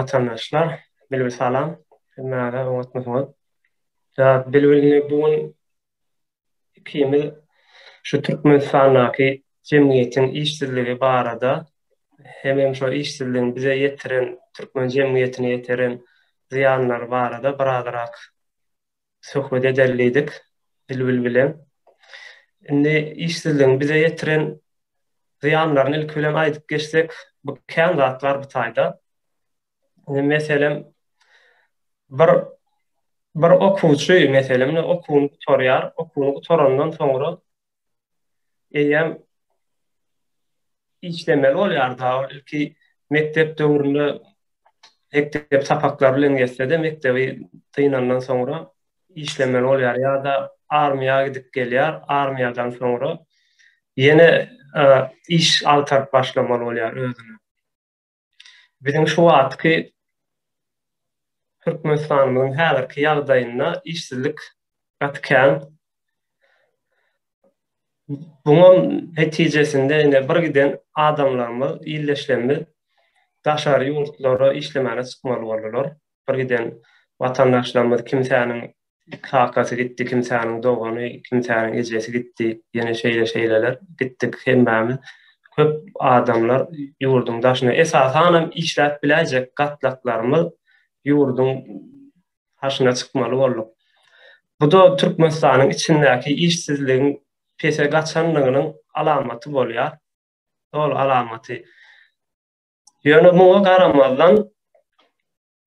watandaşlar. Bilbil salam. Hemmäňize oňatmysyňyz? Ýa Bilbil indi bu gün ikimiz şu Türkmenistandaky jemgyýetiň işsizligi barada hemem şo işsizligiň bize ýetiren, türkmen jemgyýetine ýetiren zyýanlary barada birazrak söhbet edeli diýdik Bilbil bilen. Indi işsizligiň bize ýetiren zyýanlaryny ilki bilen aýdyp geçsek, bu kän zat bar bu taýda. Indi meselem bir bir okuwçy meselem indi okuwyny gutarýar, okuwyny gutarandan soňra eýýäm işlemeli bolýar da ol ilki mekdep döwründe mekdep sapaklary bilen geçse-de mekdebi dynandan soňra işlemeli bolýar ýa-da armiýa gidip gelýär, armiýadan soňra ýene iş agtaryp başlamaly bolýar özüne. Biziň şu wagtky Türkmenistanymyzyň häzirki ýagdaýynda işsizlik gaty kän. Buňam netijesinde ine bir giden adamlarymyz, ildeşlerimiz daşary ýurtlara işlemäne çykmaly boldular. Bir giden watandaşlarymyz kimsäniň Kakasy gitdi, kimsäniň dogany, kimsäniň ejesi gitdi, ýene şeýle-şeýleler gitdik hemmämiz. Köp adamlar ýurduň daşyna, esasanam işläp biläýjek gatlaklarymyz ýurduň daşyna çykmaly bolduk. Bu-da Türkmenistanyň içindäki işsizligiň pese gaçanlygynyň alamaty bolýar. Doly alamaty. Ýöne muňa garamazdan,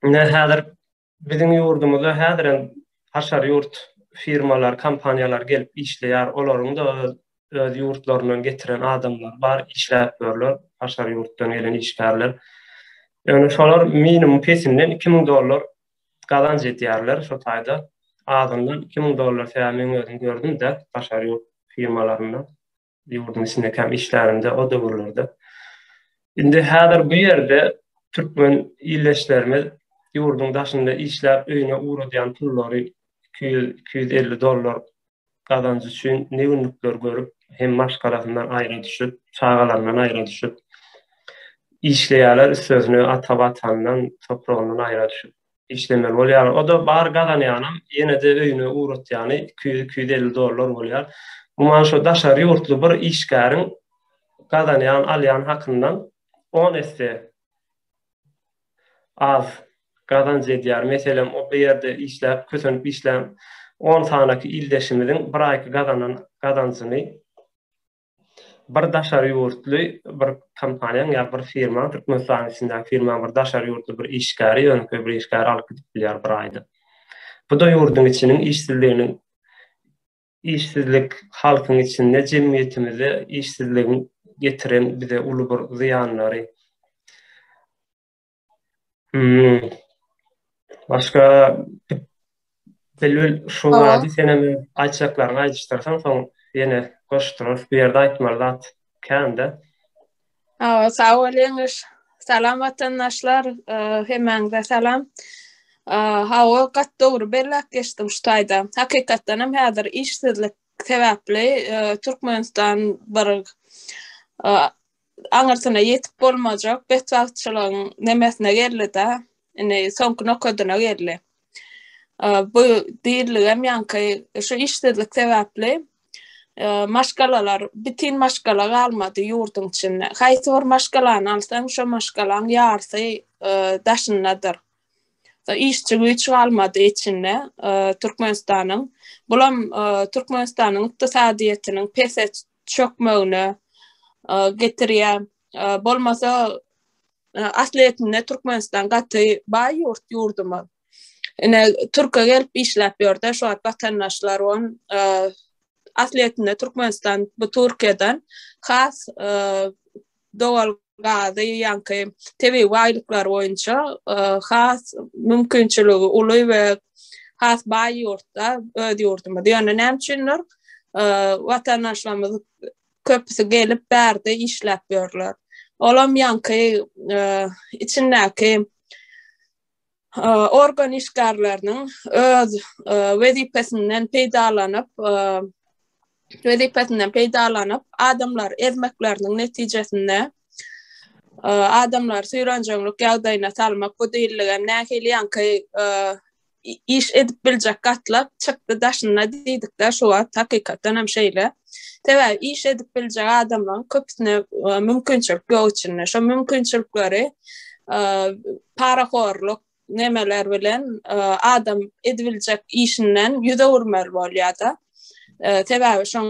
ine häzir Biziň ýurdumyzda häzirem daşary ýurt firmalar, kompaniýalar gelip işleýär. Olaryň-da öz öz ýurtlaryndan getiren adamlary bar, işläp ýörler, daşary ýurtdan gelen işgärler. Ýöne şolar minimum pesinden 2000 dollar gazanç edýärler şo taýda. Azyndan 2000 dollar, sebäbi men özüm gördüm-de daşary ýurt firmalarynda. ýurduň içindekäm işlärimde o döwürlerde. Indi häzir bu ýerde türkmen ildeşlerimiz ýurduň daşynda işläp öýüne ugradýan pullary 200, 250 dollar gazanç üçin ne günlükler görüp, hem maşgalasyndan aýra düşüp, çagalaryndan aýra düşüp işleýärler, üstesine ata watanyndan, topragyndan aýra düşüp. Işlemeli bolýar. O-da bar gazanýanam ýene-de öýüne ugratýany 200, 250 dollar bolýar. Umuman şo daşary ýurtly bir işgäriň gazanýan, alýan hakyndan on esse az gazanç edýär. Meselem, o bir ýerde işläp, kösenip işlän on sanaky ildeşimiziň bir aýky gazanan gazanjyny bir daşary ýurtly bir kompaniýaň ýa bir firmaň Türkmenistanyň içindäki firmaň bir daşary ýurtly bir işgäri ýönekeý bir işgäri alyp gidip bilýär bir aýda. Bu-da ýurduň içiniň işsizliginiň işsizlik halkyň içinde jemgyýetimize işsizligiň getiren bize uly bir zyýanlary. Hmm. Başga Bilbil şu zady senem aýtjaklaryňy aýdyşdyrsaň soň ýene goşdurarys. Bu ýerde aýtmaly zat kän-de. Hawa, sag bol Ýeňiş. Salam watandaşlar, hemmäňize salam. Hawa, gaty dogry belläp geçdiň şu taýda. Hakykatdan hem häzir işsizlik sebäpli Türkmenistan bir aňyrsyna ýetip bolmajak betbagtçylygyň nemesine geldi-de, indi soňky nokadyna geldi. Bu diýildigem ýaňky şu işsizlik sebäpli maşgalalar, bitin maşgala galmady ýurduň içinde. Haýsy bir maşgalany alsaň, şo maşgalaň ýarsy daşyndadyr. Işçi güýç galmady içinde Türkmenistanyň. Bulam Türkmenistanyň ykdysadyýetiniň pese çökmegine getirýär. Bolmasa aslyýetinde Türkmenistan gaty baý ýurt ýurdumyz. Ine Türkiýe gelip işläp ýörde şu wagt watandaşlar on aslyýetinde Türkmenistan bu Türkiýeden has dogal gazy ýaňky tebigy baýlyklar boýunça has mümkinçiligi uly we has baý ýurtda öz ýurdumyz. Ýöne näme üçindir watandaşlarymyz köpüsi gelip bärde işläp ýörler. Olam ýaňky içindäki organ işgärleriniň öz wezipesinden peýdalanyp wezipesinden peýdalanyp adamlary ezmekleriniň netijesinde. Adamlary süýrenjeňlik ýagdaýyna salmak bu diýildigem nähili ýaňky iş edip biljek gatlak çykdy daşynda diýdikde şu wagt hakykatdan hem şeýle. Sebäbi iş edip biljek adamlaryň köpüsine mümkinçilik ýok içinde. Şo mümkinçilikleri parahorluk nemeler bilen adam edibiljek işinden ýüz öwürmeli bolýar-da. Sebäbi şoň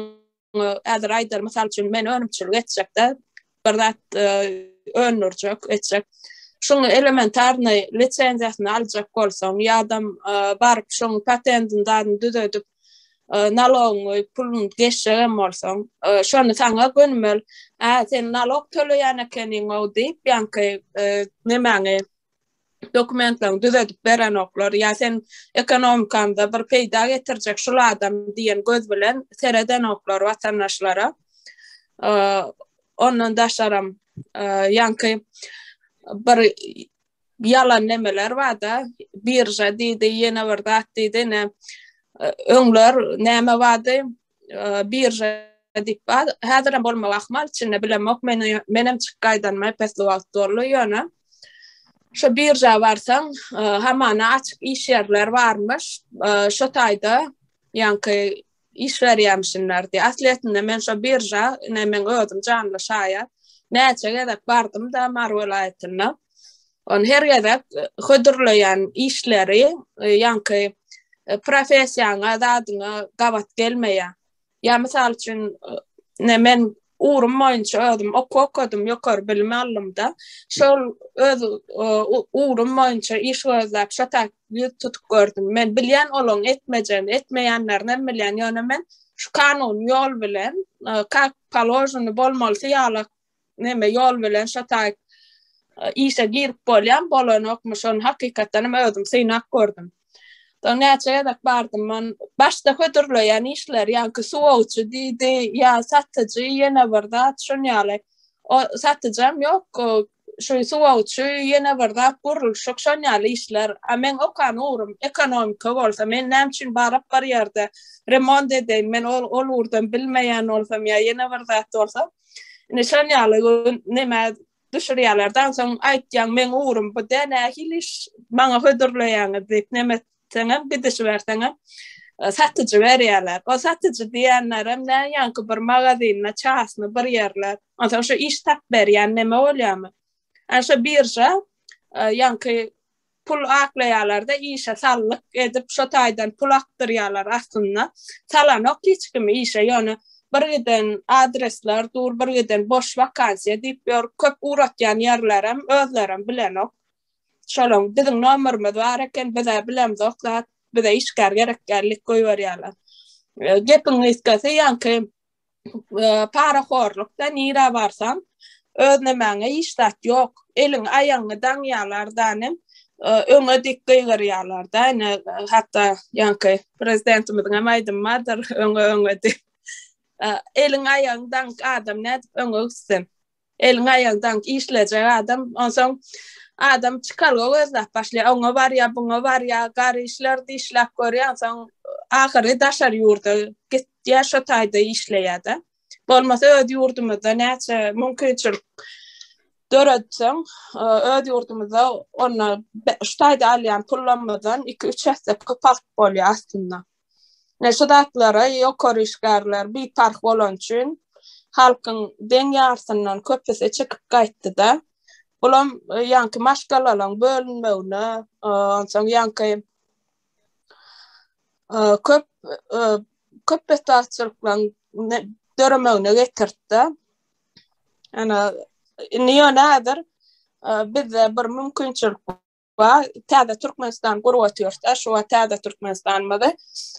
häzir aýdar mysal üçin men önümçilik etjekde bir zat öndürjek etjek. Şuň elementarnyý lisenziýasyny aljak bolsaň ýa-da baryp şoň patentini zadyny düzedip nalogyňy puluny geçjek hem bolsaň şony saňa gönümel ä sen nalog töleýän ekeniň-ow diýip ýaňky nemäňi dokumentlerini düzedip berenoklar ýa sen ekonomikamyza bir peýda getirjek şul adam diýen göz bilen seredenoklar watandaşlara. Ondan daşaram ýaňky bir ýalan nemeler barda, birža diýdi, ýene bir zat diýdi, ine öňler näme bardy? Birža diýip bar. Häzirem bolmagy ahmal, içinde bilemok. Men menem çykyp gaýdanyma epesli wagt boldy, ýöne şo birža barsaň, hamana açyk iş ýerler barmyş. Şo taýda ýaňky iş berýärmişinler diýip. Aslyýetinde men şo birža, ine meň özüm janly şaýat. Näçe gezek bardym-da Mary welaýatynda. Ony her gezek hödürleýän işleri ýaňky professiýaňa, zadyňa gabat gelmeýär. Ýa mysal üçin, ne men ugrum boýunça özüm okuw okadym, ýokary bilim aldym-da. Şol öz ugrum boýunça iş gözläp, şo tak ýüz tutup gördüm. Men bilýän olaň etmejegini, etmeýänlerini hem bilýän, ýöne men şu kanuny ýol bilen, kak položeny bolmalysy ýaly neme ýol bilen şo taý işe girip bolýan bolanokmy şony hakykatdan hem özüm synap gördüm. Soň näçe gezek bardym men başda hödürleýän işler ýaňky suwagçy diýdi ýa satyjy ýene bir zat şon ýaly. O satyjam ýok şu suwagçy ýene bir zat gurluşyk şon ýaly işler. A meň okan ugrum ekonomika bolsa men näme üçin baryp bir ýerde remont edeýin men ol ol ugurdan bilmeýän bolsam ýa ýene bir zat bolsa. Ine şon ýaly neme düşürýärler-de, onsoň aýtýaň, meň ugrum bu däl, nähili iş maňa hödürleýäňiz diýip, neme etseňem, gidişiberseňem, satyjy berýärler. O satyjy diýenlerem nä ýaňky bir magazinde çasny bir ýerler. Onsoň şo iş tap berýän neme bolýarmy? Ana şo birža ýaňky pul aklaýarlarda işe sallyk edip şo taýdan pul akdyrýarlar aslynda salanok hiç kimi işe ýöne bir giden adresler dur bir giden boş wakansiýa diýip ýör köp ugratýan ýerlerem özlerem bilenok şolaň biziň nomerimiz bar eken bizä bilemzok zat bize işgär gerek däl diýip goýberýärler gepiň gysgasy ýaňky parahorlukda nirä barsaň öz nemäňe hiç zat ýok. Eliň aýagyňy daňýarlar danym, öňe dik gygyrýarlar da ine hatda ýaňky prezidentimiziň hem aýdymy bardyr öňe öňe diýip. Eliň aýagyň daňyk adam nädip öňe gitsin? Eliň aýagyň daňyk işlejek adam onsoň adam çykalga gözläp başlaýar. Oňa barýar, buňa barýar, gar işlerde işläp görýär, onsoň ahyry daşary ýurda gitýär, şo taýda işleýär-de. Bolmasa öz ýurdumyzda näçe mümkinçilik döretseň, öz ýurdumyzda onda şu taýda alýan pullarymyzdan 2-3 esse köp alyp bolýar aslynda. Ine şu zatlara ýokary işgärler biparh bolany üçin halkyň deň ýarsyndan köpüsi çykyp gaýtdy-da. Bulam ýaňky maşgalalaryň bölünmegine, onsoň ýaňky köp köp betbagtçylyklaryň döremegine getirdi-de. Ýöne indi ýöne häzir bizde bir mümkinçilik bar. Täze Türkmenistan gurup otyrys-da, şu wagt täze Türkmenistanymyzy.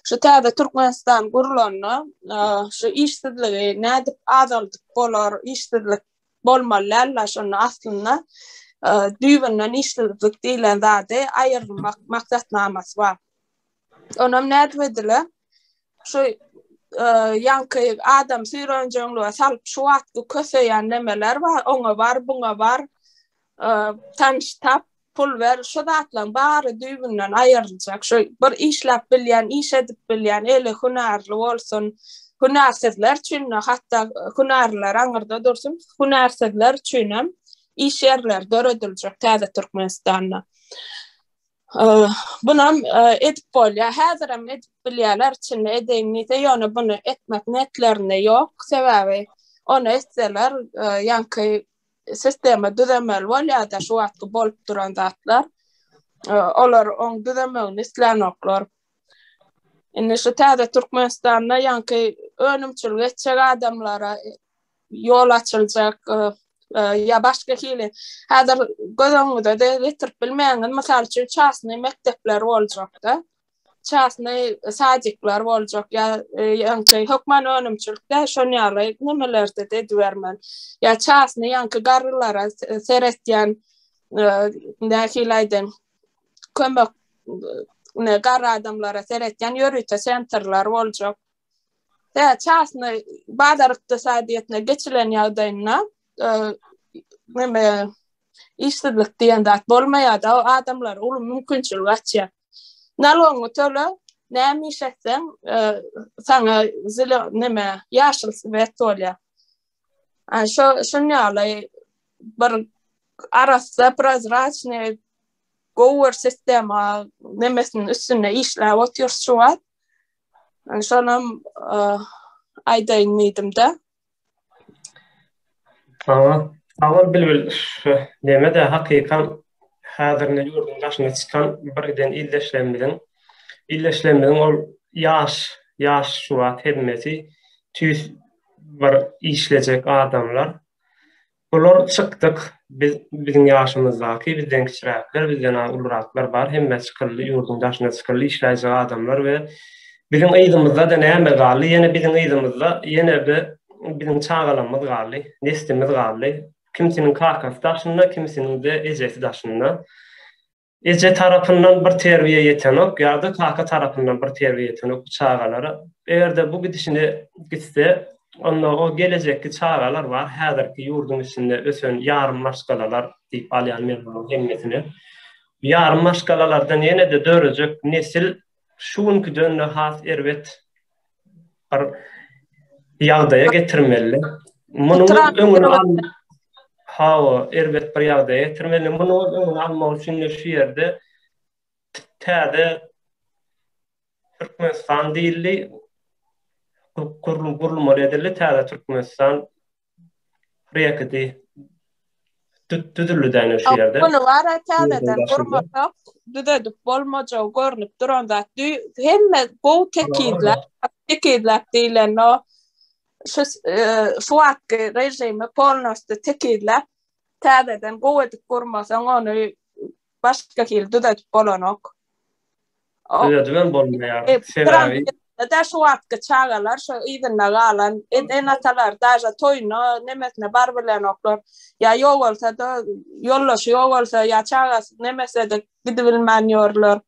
Şu täze Türkmenistan gurlanda, şu işsizligi nädip azaldyp bolar, işsizlik bolmaly däl-de, şonda aslynda düýbünden işsizlik diýlen zady aýyrmak maksatnamasy bar. Onam nädip ediler? Şu ýaňky adam süýrenjeňlige salyp şu wagtky köseýän nemeler bar, oňa bar, buňa bar, tanyş tap, pul ber, şu zatlaryň bary düýbünden aýryljak. Şu bir işläp bilýän, iş edip bilýän, eli hünärli bolsun, hünärsizler üçin-de, hatda hünärliler aňyrda dursun, hünärsizler üçinem. Iş ýerleri dörediljek täze Türkmenistanda. Bunam edip bolýar. Häzirem edip bilýärler, içinde edeýin diýse, ýöne buny etmek niýetlerinde ýok. Sebäbi ony etseler, ýaňky sistema düzemeli bolýar-da şu wagtky bolup duran zatlar. Olar oň düzemegini islänoklar. Indi şu täze Türkmenistanda ýaňky önümçilik etjek adamlara ýol açyljak ýa başga hili. Häzir göz öňüňize-de getirip bilmeýäňiz. Mysal üçin, çasny mekdepler boljakda. Çasny sadikler boljak ýa ýaňky hökman önümçilik däl, şon ýaly nimelerde-de edibermeli. Ýa çasny ýaňky garrylara seretýän nähili aýdaýyn kömek ne garry adamlara seretýän ýörite sentrler boljak. Tä çasny bazar ykdysadyýetine geçilen ýagdaýynda neme işsizlik diýen zat bolmaýar-da, adamlara uly mümkinçilik açýar. Nalogyňy töle, näme iş etseň, saňa zile neme ýaşyl swet bolýar. Şo şun ýaly bir arassa prozraçnyý gowy bir sistema nemesiniň üstünde işläp otyrys şu wagt. Şonam aýdaýyn diýdim-de. Saňa sag bol Bilbil. Neme-de hakykan häzir indi ýurduň daşyna çykan bir giden ildeşlerimiziň ildeşlerimiziň ol ýaş ýaş şu wagt hemmesi tüýs bir işlejek adamlar. Bular çykdyk, biz biziň ýaşymyzdaky, bizden kiçiräkler, bizden az uluraklar bar, hemme çykyldy, ýurduň daşyna çykyldy, işläýjek adamlar we biziň yzymyzda-da näme galdy, ýene biziň yzymyzda ýene-de biziň çagalarymyz galdy, neslimiz galdy. Kimsiniň kakasy daşynda, kimisiniň-de ejesi daşynda. Eje tarapyndan bir terbiýe ýetenok ýa-da kaka tarapyndan bir terbiýe ýetenok bu çagalara. Eger-de bu gidişine gitse, onda o gelejekki çagalar bar, häzirki ýurduň içinde ösen ýarym maşgalalar diýip alýan men bularyň hemmesini. Ýarym maşgalalardan ýene-de dörejek nesil şu günküden-de has erbet bir ýagdaýa getirmeli. Munuň öňüni al Hawa, erbet bir ýagdaýa getirmeli. Munuň öňüni almak üçin de şu ýerde täze Türkmenistan diýildi. Gurulmaly edildi täze Türkmenistan. Proýekti düzüldi däne şu ýerde. Muny bara täzeden gurmasak, düzedip bolmajagy görnüp duran zat. Hemme gowy tekizläp, tekizläp diýlen o şu şu wagtky režimi polnosty tekizläp, täzeden gowy edip gurmasaň ony başga hili düzedip bolanok. Düzedibem bolmaýar. E, Sebäbi da şu wagtky çagalar şu yzynda galan ene-atalar daže toýuna nemesine bar bilenoklar. Ýa ýok bolsa-da ýoldaşy ýok bolsa ýa çagasy nemese-de gidibilmän ýörler.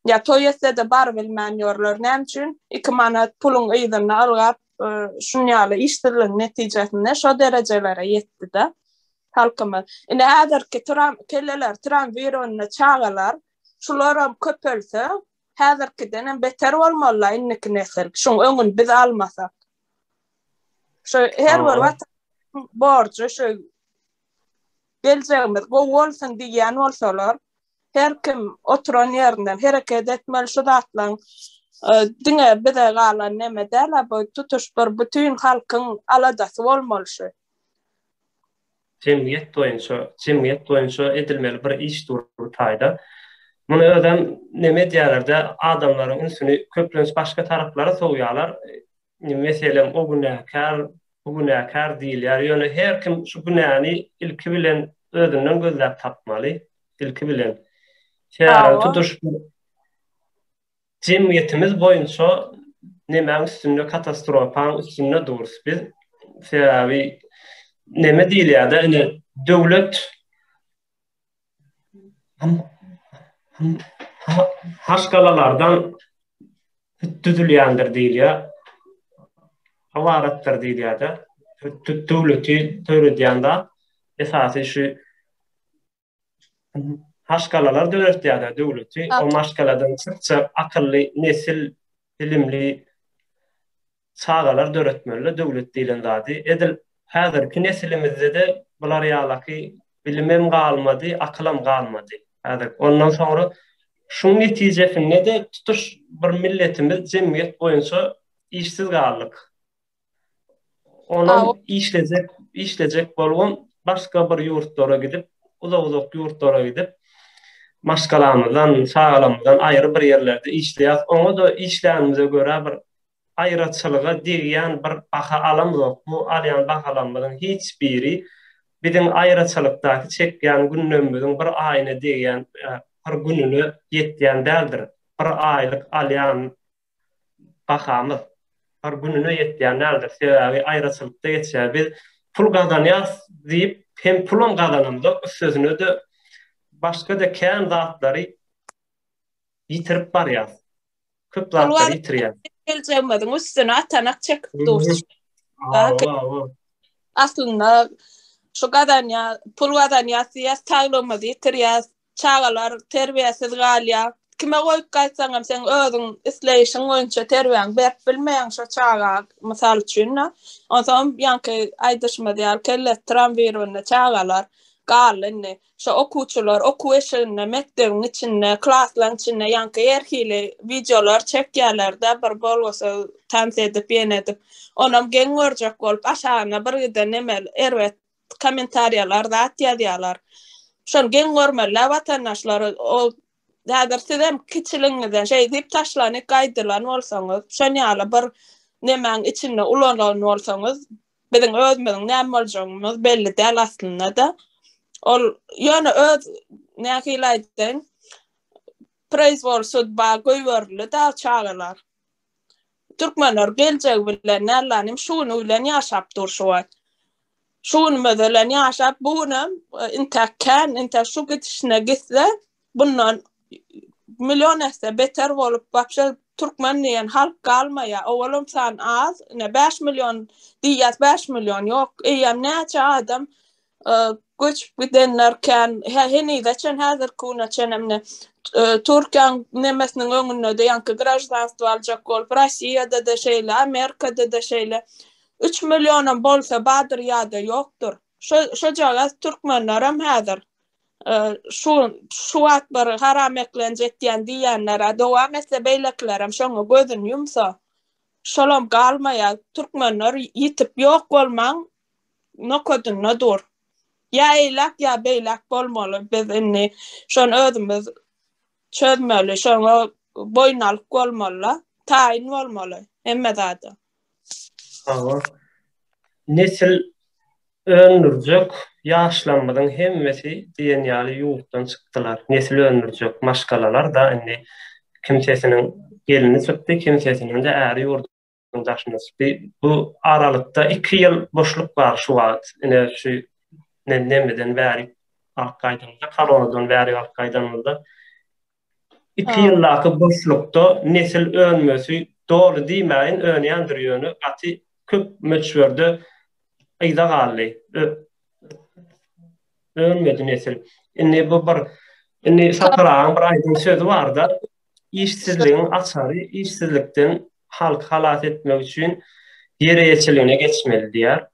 Ýa toý etse-de barybilmän ýörler. Näme üçin? 2 manat puluň yzynda ylgap, e, şun ýaly işsizligiň netijesinde şo derejelere ýetdi-de halkymyz. Indi häzirki turan kelleler turan wirunly çagalar Şularam köpelse, häzirkidenem beter bolmaly-la indiki nesil, şuň öňüni biz almasak. Şu her bir watan borjy şu geljegimiz gowy bolsun diýýän bolsalar, her kim oturan ýerinden hereket etmeli şu zatlaryň e, diňe bize galan neme däl, bu tutuş bir bütin halkyň aladasy bolmaly şu. Jemgyýet boýunça, jemgyýet boýunça edilmeli bir iş dur bu taýda. Muny özem neme edýärler-de, adamlaryň ünsüni köplenç başga taraplara sowýarlar. Meselem, o günäkär, bu günäkär diýilýär. Ýöne her kim şu günäni ilki bilen özünden gözläp tapmaly, ilki bilen. Sebäbi tutuş Jemgyýetimiz boýunça nemäň üstünde katastrofaň üstünde durus biz. Sebäbi neme diýilýär-de ine döwlet maşgalalardan düzülýändir diýilýär. Ybaratdyr diýilýär-de. Döwleti döredýän zat esasy şu Maşgalalar döretýärler döwleti. O maşgaladan çykjak akylly nesil, bilimli çagalar döretmeli döwlet diýlen zady. Edil häzirki nesilimizde-de bular ýalaky. Bilimem galmady, akylam galmady. Häzir ondan soňra şuň netijesinde-de tutuş bir milletimiz jemgyýet boýunça işsiz galdyk. Onam işlejek, işlejek bolubam başga bir ýurtlara gidip, uzak-uzak ýurtlara gidip, maşgalamyzdan, çagalarymyzdan aýry bir ýerlerde işleýäs. Oňa-da işlänimize görä bir aýraçylyga degýän bir baha alamzok. Bu alýan bahalarymyzyň hiç biri biziň aýraçylykdaky çekýän günlerimiziň bir aýyna degýän, bir gününe ýetýän däldir. Bir aýlyk alýan bahamyz bir gününe ýetýän däldir. Sebäbi aýraçylykda geçýär. Biz pul gazanýas diýip hem pulam gazanamzok, üstesine-de başga-da kän zatlary ýitirip barýas. Köp zatlary ýitirýäs. Geljegimiziň üstüne atanak çekip durus. Aslynda şu gazanýa, pul gazanýas diýýäs, saglygymyzy ýitirýäs. Çagalar terbiýesiz galýar. Kime goýup gaýtsaňam seň özüň isleýşiň boýunça terbiýäňi berip bilmeýäň şo çaga mysal üçin-de. Onsoňam ýaňky aýdyşymyz ýaly kellesi tramwirowanda çagalar galdy indi. Şo okuwçylar okuw eşiginde, mekdebiň içinde, klaslaryň içinde ýaňky her hili wideolar çekýärler-de bir bolgusyz tans edip ýene edip. Onam geň görjek bolup aşagyna birgiden neme erbet kommentariýalar zat ýazýarlar. Şony geň görmeli-dä watandaşlar. O häzir sizem kiçiligiňizden şeý diýip taşlanyp gaýdylan bolsaňyz, şon ýaly bir nemäň içinde ulalan bolsaňyz, biziň özümiziň näme boljagymyz belli däl aslynda-da. Ol ýöne öz nähili aýdaýyn, proizwol sudba goýberildi-dä çagalar. Türkmenler geljegi bilen nällanim şu güni bilen ýaşap dur şu wagt. Şu günümiz bilen ýaşap bu günem e, intäk kän, intäk şu gidişine gitse bundan million esse beter bolup wapşe türkmen diýen halk galmaýar. Owalam san az, ine 5 million diýýäs 5 million ýok. Eýýäm näçe adam göçüp gidenler kän. Henize çen häzirki güne çen ine Türkiýäň nemesiniň öňünde-de ýaňky graždanstwo aljak bolup, Rossiýada-da şeýle, Amerikada-da şeýle. 3 millionam bolsa bardyr ýa-da ýokdur. Şo şojagaz türkmenlerem häzir şu şu wagt bir haram eklenç etýän diýýänler-ä dowam etse beýlekilerem şoňa gözüni ýumsa, şolam galmaýar. Türkmenler ýitip ýok bolmaň nokadynda dur. Ýa eýläk ýa beýläk bolmaly biz indi şony özümiz çözmeli şoňa boýun alyp bolmalyda taýyn bolmaly hemme zada. Hawa. Nesil öndürjek ýaşlarymyzyň hemmesi diýen ýaly ýurtdan çykdylar. Nesil öndürjek maşgalalar-da indi kimsesiniň gelni çykdy, kimsesiniň-de äri ýurda daşyna çykdy. Bu aralykda 2 ýyl boşluk bar şu wagt. Ine şu nemeden bäri alyp gaýdanymyzda, koronadan bäri alyp gaýdanymyzda 2 ýyldaky boşlukda nesil önmesi doly diýmäýin, önýändir ýöne gaty köp möçberde yza galdy. Önmedi nesil. Indi bu bir indi Sapar agaň bir aýdan sözi barda, Işsizligiň açary işsizlikden halky halas etmek üçin ýer eýeçiligine geçmeli diýýär.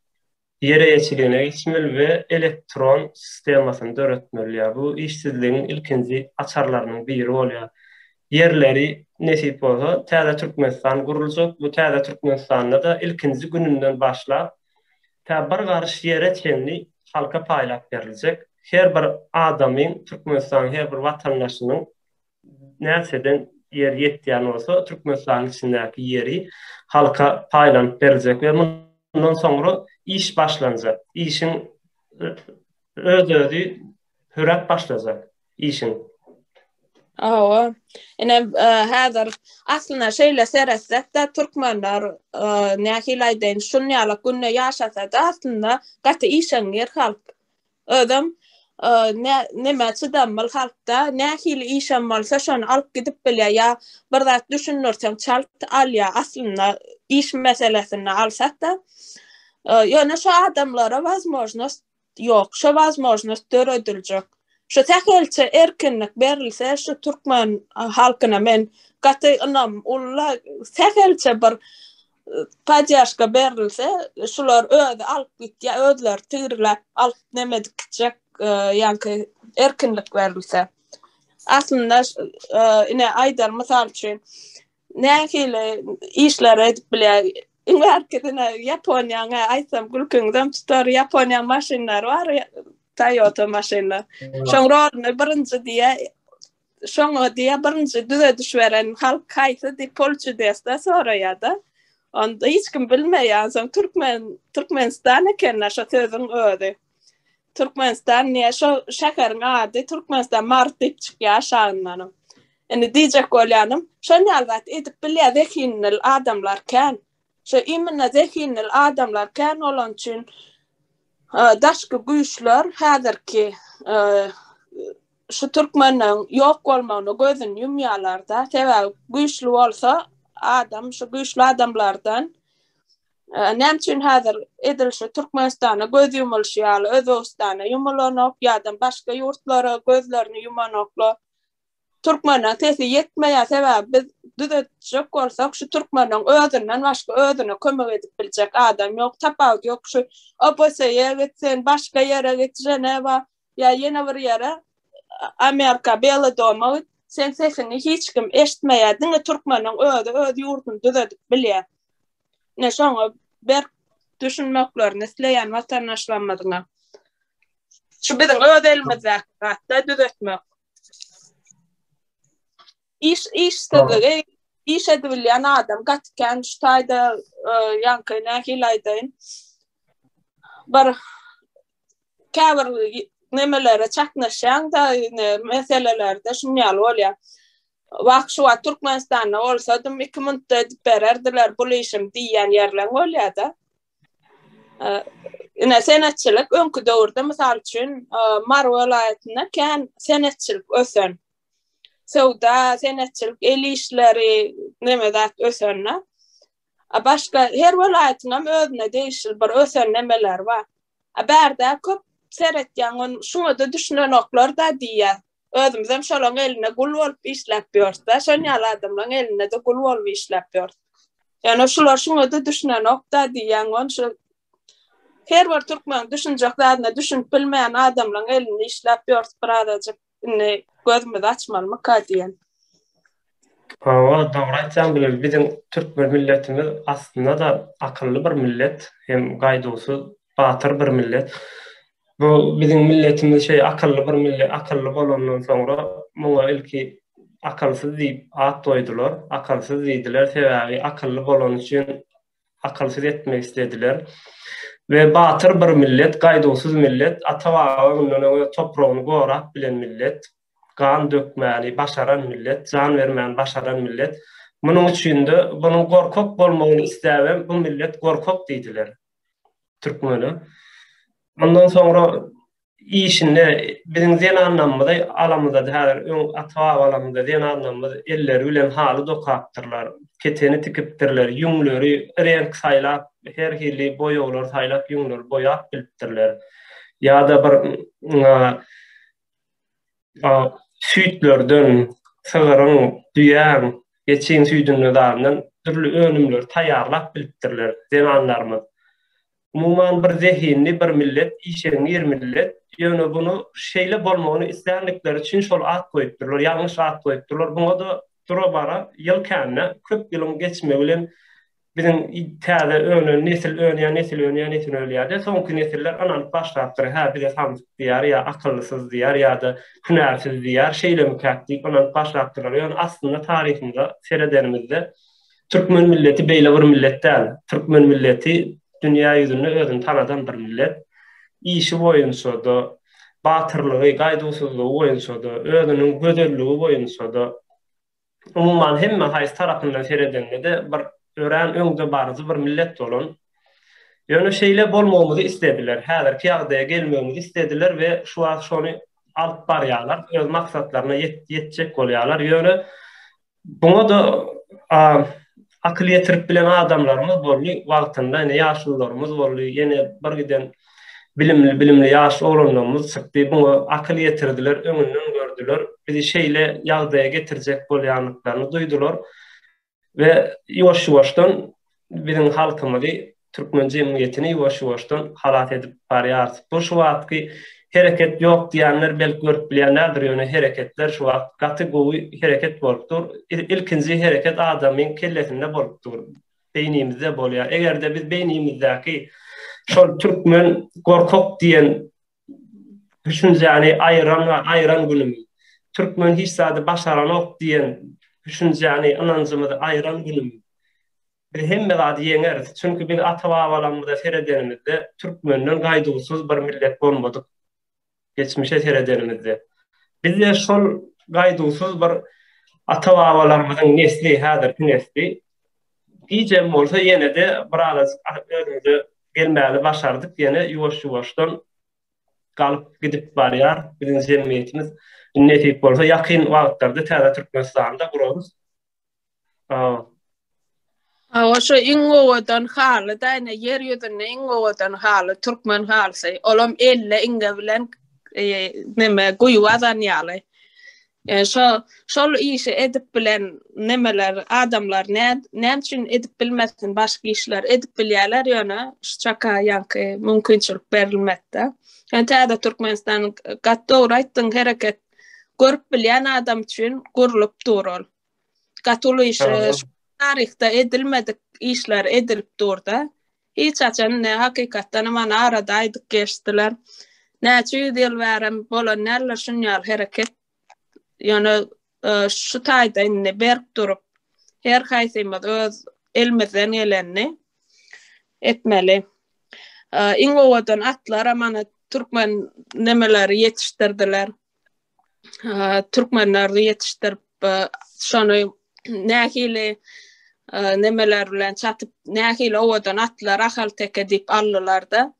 Ýer eýeçiligine geçmeli we elektron sistemasyny döretmeli diýýär. Bu işsizligiň ilkinji açarlarynyň biri bolýar. Ýerleri nesip bolsa täze Türkmenistan guruljak. Bu täze Türkmenistanda-da ilkinji gününden başlap tä bir garyş ýere çenli halka paýlap beriljek. Her bir adamyň Türkmenistanyň her bir watandaşynyň näçeden ýer ýetýän bolsa, Türkmenistanyň içindäki ýeri halka paýlanyp beriljek we mundan soňra iş başlanjak. Işiň öz-özi höräp başlajak işiň. Hawa. Ine, häzir aslynda şeýle seretsek-de, türkmenler nähili aýdaýyn, şun ýaly günde ýaşasa-da aslynda gaty işeňňir halk. Özem nämä çydamly halkda nähili işem bolsa şony alyp gidip bilýär ýa bir zat düşündirseň çalt alýar aslynda iş meselesinde alsak-da. Ýöne şu adamlara wazmožnost ýok. Şo wazmožnost dörediljek. Şu sähelçe erkinlik berilse şu türkmen halkyna men gaty ynam uly sähelçe bir Podýaşka berilse, şular özi alyp gitýär, özleri tigirläp alyp neme edip gitjek. ýaňky erkinlik berilse. Aslynda ine aýdar mysal üçin nähili işler edip bilýär. Iň bärkisine Ýaponiýaň aýtsam gülküňizem tutar. Ýaponiýaň maşynlary bar, Toyota maşynlar. Şoň roluny birinji diýe şoňa diýe birinji düzediş beren halk haýsy diýip polçudesda soraýar-da. Onda hiç kim bilmeýär. Onsoň türkmen Türkmenistan eken-de şo sözüň özi. Türkmenistan diýe şo şäheriň ady Türkmenistan Mart diýip çykýar aşagyndanam. Indi diýjek bolýanym, şon ýaly zat edip bilýär zehinli adamlar kän. Şo imенно zehinli adamlar kän bolany üçin daşky güýçler häzirki şu türkmenleriň ýok bolmagyna gözüni ýumýarlar-da. Sebäbi güýçli bolsa adam şu güýçli adamlardan Näme üçin häzir edil şu Türkmenistana göz ýumulyşy ýaly Özbegistana ýumulanok ýa-da başga ýurtlara gözlerini ýumanoklar? Türkmeniň sesi ýetmeýär sebäbi biz düzetjek bolsak şu türkmeniň özünden başga özüne kömek edip biljek adam ýok tapawut ýok şu OBSE gitsin başga ýere git Ženewa ýa ýene bir ýere Amerika Bela doma git sen sesiňi hiç kim eşitmeýär diňe türkmeniň özi öz ýurduny düzedip bilýär. Ine şoňa berk düşünmeklerini isleýän watandaşlarymyzyňam. Şu biziň öz elimizdäki zatda düzetmek. Iş işsizligi iş edibilýän adam gaty kän şu taýda e, ýaňky nähili aýdaýyn bir käbir nemelere çaknyşýaň-da meselelerde şuň ýaly bolýar. Wah şu wagt Türkmenistanda bolsadym 2 minutda edip bererdiler bul işim diýýän ýerleň bolýar-da. Ine senetçilik öňki döwürde mysal üçin Mary welaýatynda kän senetçilik ösen. Söwda, senetçilik, el işleri neme zat ösen-de. A başga her welaýatyň hem özüne degişli bir ösen nemeleri bar. A bärde köp seretýäň, ony şuňa-da düşünenoklar-da diýýär. Özümizem şolaň elinde gul bolup işläp ýörüs-dä, şon ýaly adamlaň elinde-de gul bolup işläp ýörüs. Ýöne şular şuňa-da düşünenok-da diýýäň, ony şu her bir türkmeniň düşünjek zadyna düşünip bilmeýän adamlaň elinde işläp ýörüs birazajyk indi gözümizi açmalymyka diýen. Hawa, dogry aýtýaň Bilal, biziň türkmen milletimiz aslynda-da akylly bir millet hem gaýduwsyz, batyr bir millet. Bu biziň milletimiz şeý akylly bir millet, akylly bolandan soňra muňa ilki akylsyz diýip at goýdular, akylsyz diýdiler, sebäbi akylly bolany üçin akylsyz etmek islediler. We batyr bir millet, gaýduwsyz millet, ata-baba mundan öňe topragyny gorap bilen millet, gan dökmäni başaran millet, jan bermäni başaran millet. Munuň üçin-de bunuň gorkak bolmagyny isläbem bu millet gorkak diýdiler türkmene. Ondan soňra işinde biziň zenanlarymyzy alamyzda häzir öň ata-babalarymyzda zenanlarymyz elleri bilen haly dokapdyrlar, keteni tikipdirler, ýüňleri reňk saýlap, her hili boýaglar saýlap ýüňleri boýap bilipdirler. Ýa-da bir süýtlerden, sygyryň, düýäň, geçiň süýdünden zadyndan dürli önümleri taýýarlap bilipdirler zenanlarymyz. Umuman bir zehinli bir millet, işeňňir millet, ýöne bunu şeýle bolmagyny islänlikleri üçin şol at goýupdyrlar, ýalňyş at goýupdyrlar. Buňa-da dura-bara ýyl kände, köp ýylyň geçmegi bilen biziň täze önen nesil önýär, nesil önýär, nesil ölýär-de, soňky nesiller ynanyp başlapdyr, hä, bize samsyk diýýär ýa akyllysyz diýýär ýa-da hünärsiz diýýär, şeýlemikäk diýip ynanyp başlapdyrlar. Ýöne aslynda taryhymyza seredenimizde türkmen milleti beýle bir millet däl. Türkmen milleti dünýä ýüzünde özüni tanadan bir millet. Işi boýunça-da, batyrlygy, gaýduwsyzlygy boýunça-da, özüniň gözelligi boýunça-da, Umuman hemme haýsy tarapyndan seredende-de bir örän öňde baryjy bir millet bolan. Ýöne şeýle bolmagymyzy islediler. Häzirki ýagdaýa gelmegimizi islediler we şu wagt şony alyp barýarlar. Öz maksatlaryna ýetjek bolýarlar. Ýöne buňa-da akyl ýetirip bilen adamlarymyz boldy wagtynda ine ýaşulularymyz boldy ýene bir giden bilimli bilimli ýaş oglanlarymyz çykdy buňa akyl ýetirdiler öňünden gördüler bizi şeýle ýagdaýa getirjek bolýandyklaryny duýdular we ýuwaş ýuwaşdan biziň halkymyzy türkmen jemgyýetini ýuwaş ýuwaşdan halas edip barýarys bu şu wagtky. Hereket ýok diýenler belki görüp bilýän däldir, ýöne hereketler şu wagt gaty gowy hereket bolup dur. Ilkinji hereket adamyň kellesinde bolup dur. Beýnimizde bolýar. Eger-de biz beýnimizdäki şol türkmen gorkak diýen düşünjäni aýyran we aýyran günümiz, türkmen hiç zady başaranok diýen düşünjäni, ynanjymyzy aýyran günümiz, biz hemme zady ýeňeris. Çünki biz ata-babalarymyza seredenimizde türkmenden gaýduwsyz bir millet bolmadyk. Geçmişe seredenimizde. Biz-de şol gaýduwsyz bir ata-babalarymyzyň nesli, häzirki nesli. Gijem bolsa ýene-de bir azajyk özümize gelmäni başardyk, ýene ýuwaş-ýuwaşdan galyp gidip barýar biziň jemgyýetimiz. Nesip bolsa ýakyn wagtlarda täze Türkmenistanda gurarys. Hawa şu iň owadan haly da ine ýer ýüzünde iň owadan haly türkmen halysy. Olam elle iňňe bilen e, neme guýy gazan ýaly. E, şo şol işi edip bilen nemeler adamlar nä näme üçin edip bilmesin başga işler edip bilýärler ýöne şu çaka ýaňky mümkinçilik berilmedi. Ýöne täze Türkmenistan gaty dogry aýtdyň hereket görüp bilýän adam üçin gurlup dur ol. Gaty uly iş. Taryhda edilmedik işler edilip durda. Hiç haçan ne hakykatdan hem ana arada aýdyp geçdiler. Näçe ýüz ýyl bärem bolan däldir şun ýaly hereket. Ýöne e, şu taýda indi berk durup her haýsymyz öz elimizden gelenini etmeli. E, iň owadan atlar hem ana türkmen nemeleri ýetişdirdiler. Türkmenler ýetişdirip şony nähili nemeler bilen çatyp nähili owadan atlar Ahalteke diýip aldylar-da.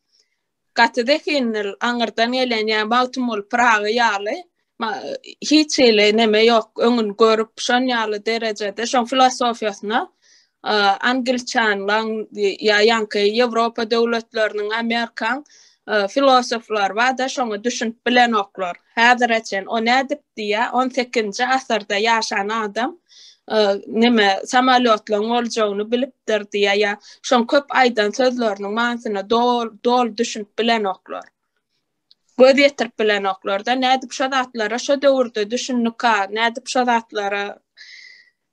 Gaty zehinli aňyrdan gelen ýa Magtymguly Pyragy ýaly hiç hili neme ýok öňüni görüp şon ýaly derejede şoň filosofiýasyna angliçanlaň ýa ýaňky Ýewropa döwletleriniň Amerikaň filosoflary barda şoňa düşünip bilenoklar. Häzire çen o nädip diýýä, on sekizinji asyrda ýaşan adam neme samolýotlaryň boljagyny bilipdir diýýä ýa şoň köp aýdan sözleriniň manysyna doly düşünip bilenoklar. Göz ýetirip bilenoklar-da, nädip şo zatlara şo döwürde düşündika, nädip şo zatlara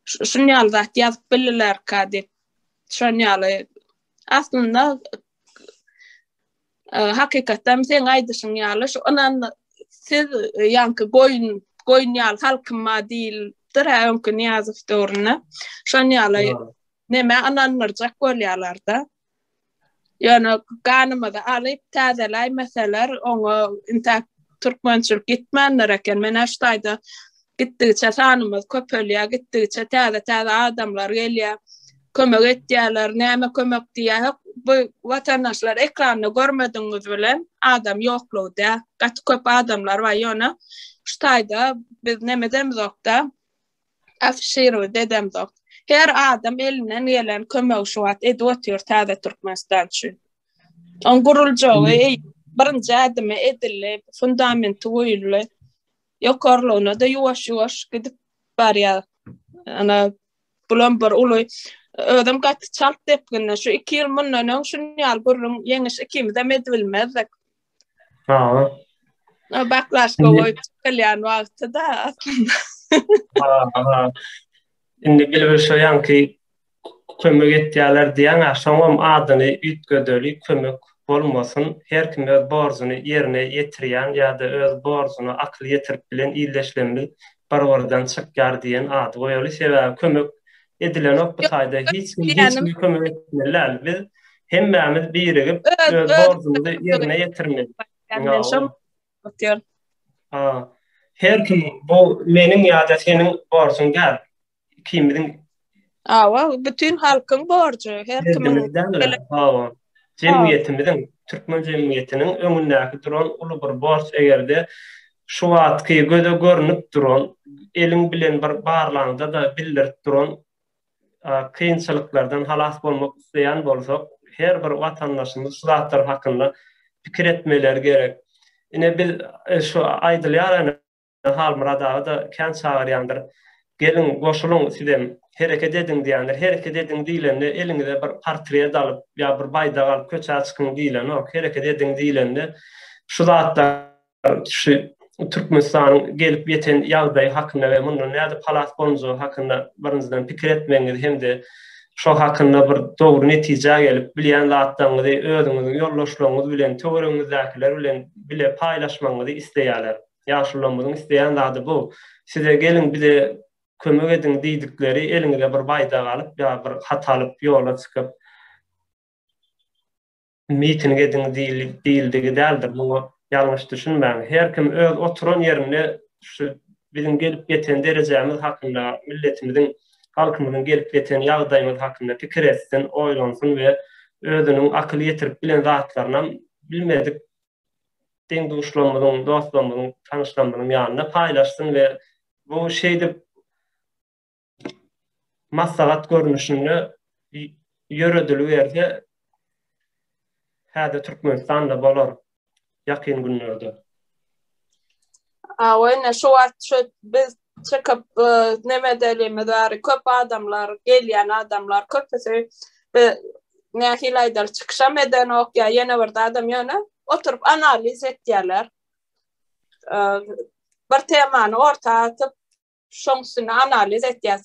şun ýaly zat ýazyp bildilerka diýip, şon ýaly aslynda hakykatdan seň aýdyşyň ýaly şu ynan siz ýaňky goýun goýun ýaly halkym bar diýilipdir hä öňki Nyýazow döwründe. Şon ýaly neme ynandyrjak bolýarlar-da. Ýöne ganymyzy alyp täzeläýmeseler oňa intäk türkmençilik ýitmändir eken. Men-ä şu taýda gitdigiçe sanymyz köpelýär, gitdigiçe täze-täze adamlar gelýär, kömek etýärler, näme kömek diýýär. Bu watandaşlar ekranda görmedigiňiz bilen adam ýoklugy däl. Gaty köp adamlar bar, ýöne şu taýda biz neme edemizok-da, afişirowat edemzok. Her adam elinden gelen kömegi şu wagt edip otyr täze Türkmenistan üçin. Oň guruljagy birinji ädimi edildi, fundamenti goýuldy. Ýokarlygyna-da ýuwaş-ýuwaş gidip barýar. Ana, bulam bir uly özem gaty çalt depginde şu 2 ýyl mundan öň şun ýaly gürrüň ýeňiş ikimizem edibilmezdik. Ha. Baklaşka goýup çykylýan wagty-da aslynda. Ha, ha. Indi bilbil şo ýaňky kömek etýärler diýýäň-ä, şoňam adyny üýtgedeli, kömek bolmasyn, her kim öz borjuny ýerine ýetirýän ýa-da öz borjuna akyl ýetirip bilen ildeşlerimiz bir-birden çykýar diýen ady goýaly, sebäbi kömek edilenok bu taýda, hiç kim hiç kime kömek etmeli däl, biz hemmämiz birigip öz borjumyzy ýerine ýetirmeli. Ha, her kim bu meniň ýa-da seniň borjuň däl, ikimiziň Hawa, bütin halkyň borjy, her kimiň. Hawa. Jemgyýetimiziň, türkmen jemgyýetiniň öňündäki duran uly bir borç eger-de şu wagtky göze görnüp duran, eliň bilen bir barlaňda-da bildirip duran kynçylyklardan halas bolmak isleýän bolsak, her bir watandaşymyz şu zatlar hakynda pikir etmeleri gerek. Ine biz şu aýdylýar ene Halmyrat aga-da kän çagyrýandyr. Geliň, goşulyň sizem, hereket ediň diýýändir. Hereket ediň diýlende eliňize bir portret alyp ýa bir baýdak alyp köçä çykyň diýlenok. Hereket ediň diýlende şu zatlar. Şu Türkmenistanyň gelip ýeten ýagdaýy hakynda we mundan nädip halas bolunjagy hakynda birinjiden pikir etmegiňizi hem-de şo hakynda bir dogry netijä gelip, bilýän zatlaryňyzy özüňiziň ýoldaşlaryňyz bilen, töweregiňizdäkiler bilen bile paýlaşmagyňyzy isleýärler. Ýaşulularymyzyň isleýän zady bu. Size geliň bize kömek ediň diýdikleri eliňize bir baýdak alyp ýa bir hat alyp ýola çykyp miting ediň diýildigi däldir. Muňa ýalňyş düşünmäň. Her kim öz oturan ýerinde şu biziň gelip ýeten derejämiz hakynda, milletimiziň, halkymyzyň gelip ýeten ýagdaýymyz hakynda pikir etsin, oýlansyn we özüniň akyl ýetirip bilen zatlarynam bilmedik deň-duşlarymyzyň, dostlarymyzyň, tanyşlarymyzyň ýanynda paýlaşsyn we bu şeýdip maslahat görnüşinde ýörediliberse häzir Türkmenistanda bolar ýakyn günlerde. Awa ine şu wagt şu biz çykyp neme edelimiz bäri köp adamlar gelýän adamlar köpüsi nähili aýdaly çykyşam edenok ýa ýene bir zadam ýöne oturyp analiz etýärler. Bir temany orta atyp şoň üstünde analiz etýäs.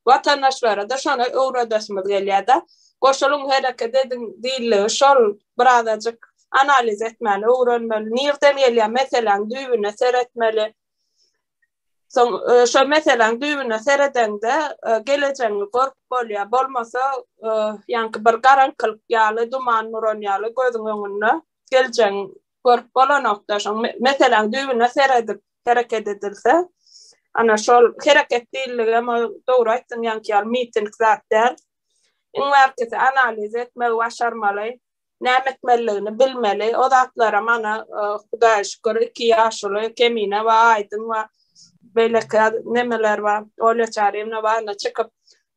Watandaşlara-da şony öwredesimiz gelýär-de. Goşulyň, hereket ediň diýildigi şol birazajyk analiz etmäni öwrenmeli. Nirden gelýär meseläň düýbüne seretmeli. Soň şo meseläň düýbüne seredeňde gelejegiňi görüp bolýar. Bolmasa ýaňky bir garaňkylyk ýaly, duman duran ýaly gözüň öňünde geljegiň görüp bolanokda. Şoň meseläň düýbüne seredip hereket edilse, ana şol hereket diýildigem dogry aýtdyň ýaňky ýaly miting zat däl. Iň bärkisi analiz etmegi başarmaly. Näme etmelidigini bilmeli. O zatlara mana Hudaýa şükür iki ýaşuly Kemine we Aýdyň we beýleki nemeler bar. Olýa Çaryýewna bar. Indi çykyp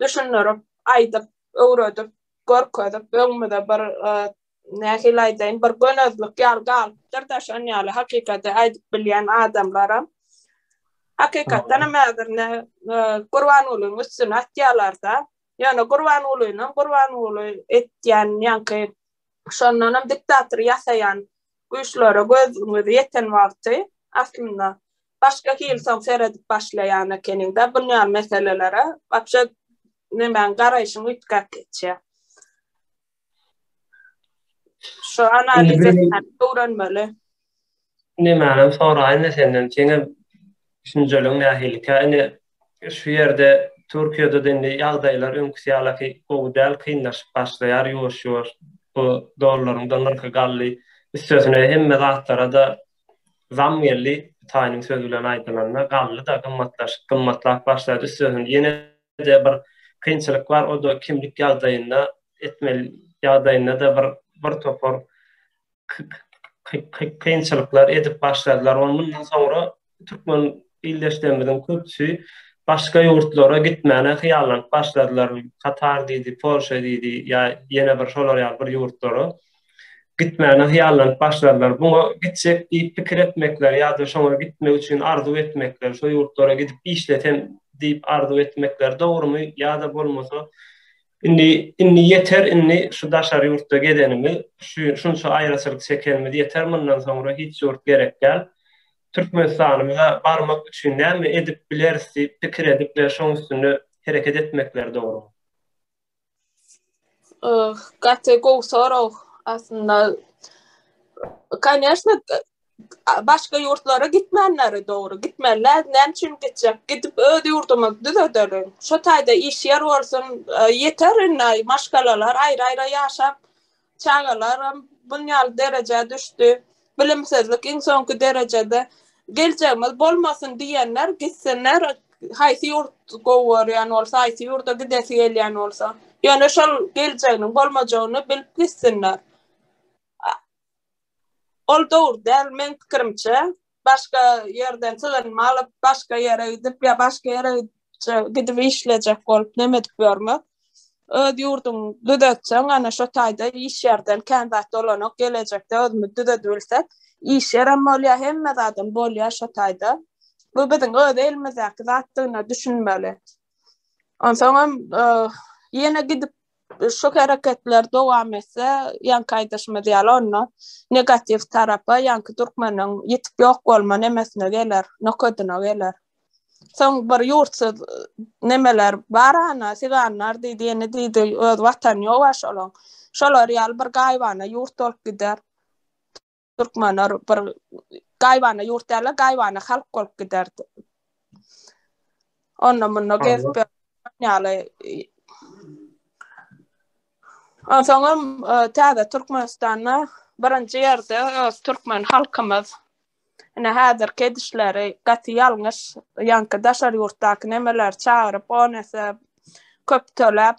düşündirip, aýdyp, öwredip, görkezip öňümize bir nähili aýdaýyn bir gönezlik ýaly galypdyr-da şon ýaly hakykaty aýdyp bilýän adamlaram. Hakykatdan hem häzir ne Gurbangulyň üstüne atýarlar-da. Ýöne Gurbangulynyň Gurbanguly etýän ýaňky şondanam diktator ýasaýan güýçlere gözüňiz ýeten wagty aslynda başga hili soň seredip başlaýan ekeniňdä bu ýaly meselelere wapşe nemäň garaýşyň üýtgäp geçýär. Şu analiz etmäni öwrenmeli. Nemänem soraýyn-da senden, seňem düşünjeliň nähilikä? Ine, şu ýerde Türkiýede-de indi ýagdaýlar öňküsi ýalaky gowy däl, kynlaşyp başlaýar ýuwaş-ýuwaş. Bu dollaryň-da nyrhy galdy. Üstesine hemme zatlara-da zam geldi, Hytaýynyň sözi bilen aýdylanda, galdy-da, gymmatlaşyp, gymmatlap başlady. Üstesine ýene-de bir kynçylyk bar, o-da kimlik ýagdaýynda etmeli ýagdaýynda-da bir bir topar kynçylyklar edip başladylar. Ol mundan soňra türkmen ildeşlerimiziň köpüsi başga ýurtlara gitmäne hyýallanyp başladylar. Katar diýdi, Polşa diýdi ýa ýene bir şolar ýaly bir ýurtlara gitmäne hyýallanyp başladylar. Buňa gitjek diýip pikir etmekleri ýa-da şoňa gitmek üçin arzuw etmekleri, şo ýurtlara gidip işlesem diýip arzuw etmekleri dogrumy ýa-da bolmasa Indi, indi ýeter, indi şu daşary ýurtda gezenimiz, şu şunça aýraçylyk çekenimiz ýeter, mundan soňra hiç ýurt gerek däl. Türkmenistanymyza barmak üçin näme edip bileris diýip pikir edip we şoň üstünde hereket etmekleri dogry. Gaty gowy sorag aslynda. Koneşno başga ýurtlara gitmänleri dogry. Gitmeli däl. Näme üçin gitjek? Gidip öz ýurdumyzy düzedeliň. Şo taýda iş ýer bolsun, ýeter indi maşgalalar aýry-aýry ýaşap, çagalaram bun ýaly derejä düşdi. Bilimsizlik iň soňky derejede. Geljegimiz bolmasyn diýenler gitsinler. Haýsy ýurt gowy görýän bolsa, haýsy ýurda gidesi gelýän bolsa. Ýöne şol geljeginiň bolmajagyny bilip gitsinler. Ol dogry däl meň pikirimçe. Başga ýerden sygynma alyp, başga ýere gidip ýa başga ýere gidip işlejek bolup neme edip ýörmek. Öz ýurduňy düzetseň, ana şo taýda iş ýerden kän zat bolanok. Gelejekde özümizi düzedibilsek, iş ýerem bolýar, hemme zadam bolýar şo taýda. Bu biziň öz elimizdäki zatdygyna düşünmeli. Onsoňam ýene gidip. Şu hereketler dowam etse, ýaňky aýdyşymyz ýaly onda negatiw tarapa, ýaňky türkmeniň ýitip ýok bolma nemesine geler, nokadyna geler. Soň bir ýurtsyz nemeler bar ana, siganlar diýdi, ýene diýdi, öz watany ýok-a şolaň. Şolar ýaly bir gaýybana ýurt bolup gider. Türkmenler bir gaýybana ýurt däl-de, gaýybana halk bolup gider. Onda munda gezip ýaly. Onsoňam e, täze Türkmenistanda birinji ýerde öz türkmen halkymyz ine häzirki edişleri gaty ýalňyş, ýaňky daşary ýurtdaky nemeleri çagyryp, on esse köp töläp,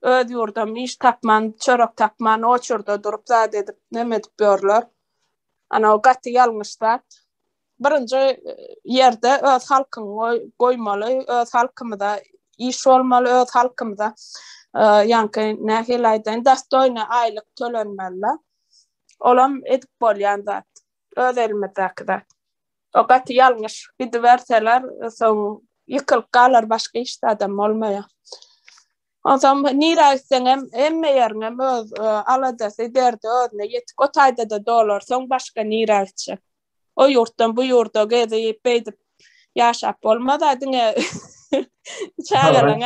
Öz ýurdam iş tapman, çörek tapman, oçurda durup zat edip, neme edip ýörler. Ana o gaty ýalňyş zat. Birinji e, ýerde öz halkyňy goýmaly, öz halkymyza iş bolmaly, öz halkymyza e, ýaňky nähili aýdaýyn, dostoýny aýlyk tölenmeli. Olam edip bolýan zat. Öz elimizdäki zat. O gaty ýalňyş gidiberseler, soň ýykylyp galar başga hiç zadam bolmaýar. Onsoň nirä gitseňem hemme ýeriňem öz e, aladasy, derdi özüne ýetik. O taýda-da dolar, soň başga nirä gitjek? O ýurtdan bu ýurda gezip, beýdip ýaşap bolmaz-a diňe çagalaryň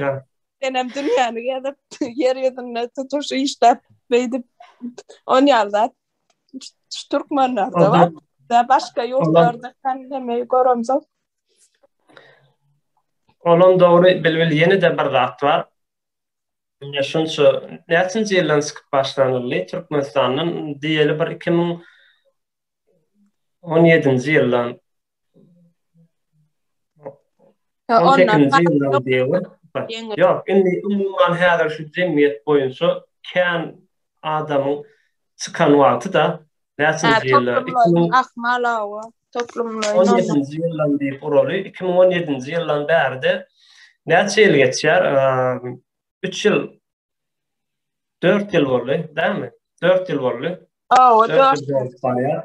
senem dünýäni gezip, ýer ýüzünde tutuş işläp, beýdip on ýaly zat. Şu türkmenlerde bar. Da başga ýurtlarda sen hemeyi göremzok. Olam dogry Bilbil ýene-de bir zat bar. Ine şunça näçinji ýyldan çykyp başlanyldy Türkmenistandan diýeli bir 2017-nji ýyldan 18-nji ýyldan diýeli. Ýok, indi umuman häzir şu jemgyýet boýunça kän adamyň çykan wagty-da näçinji ýylda? Toplumlaýyn ahmal hawa, toplumlaýyn. 17-nji ýyldan diýip uraly. 2017-nji ýyldan bäri-de näçe ýyl geçýär? 3 ýyl, 4 ýyl boldy, dälmi? 4 ýyl boldy. Hawa, 4 ýyl barýar.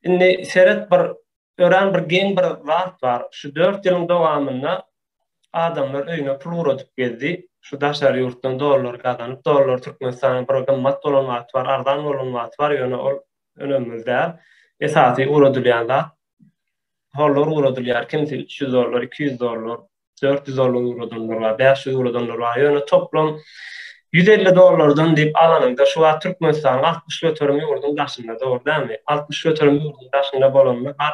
Indi seret bir örän bir geň bir zat bar. Şu 4 ýylyň dowamynda adamlar öýüne pul ugradyp gezdi. Şu daşary ýurtdan dollar gazanyp, dollar Türkmenistanyň bir gymmat bolan wagty bar, arzan bolan wagty bar, ýöne ol önemli däl. Esasy ugradylýan zat dollar ugradylýar. Kimsi 300 dollar, 200 dollar, 400 dollar ugradanlar bar, 500 ugradanlar bar. Ýöne toplam 150 dollardan diýip alanyňda şu wagt Türkmenistanyň 60 göterim ýurduň daşynda, dogry dälmi? 60 göterim ýurduň daşynda bolanda bar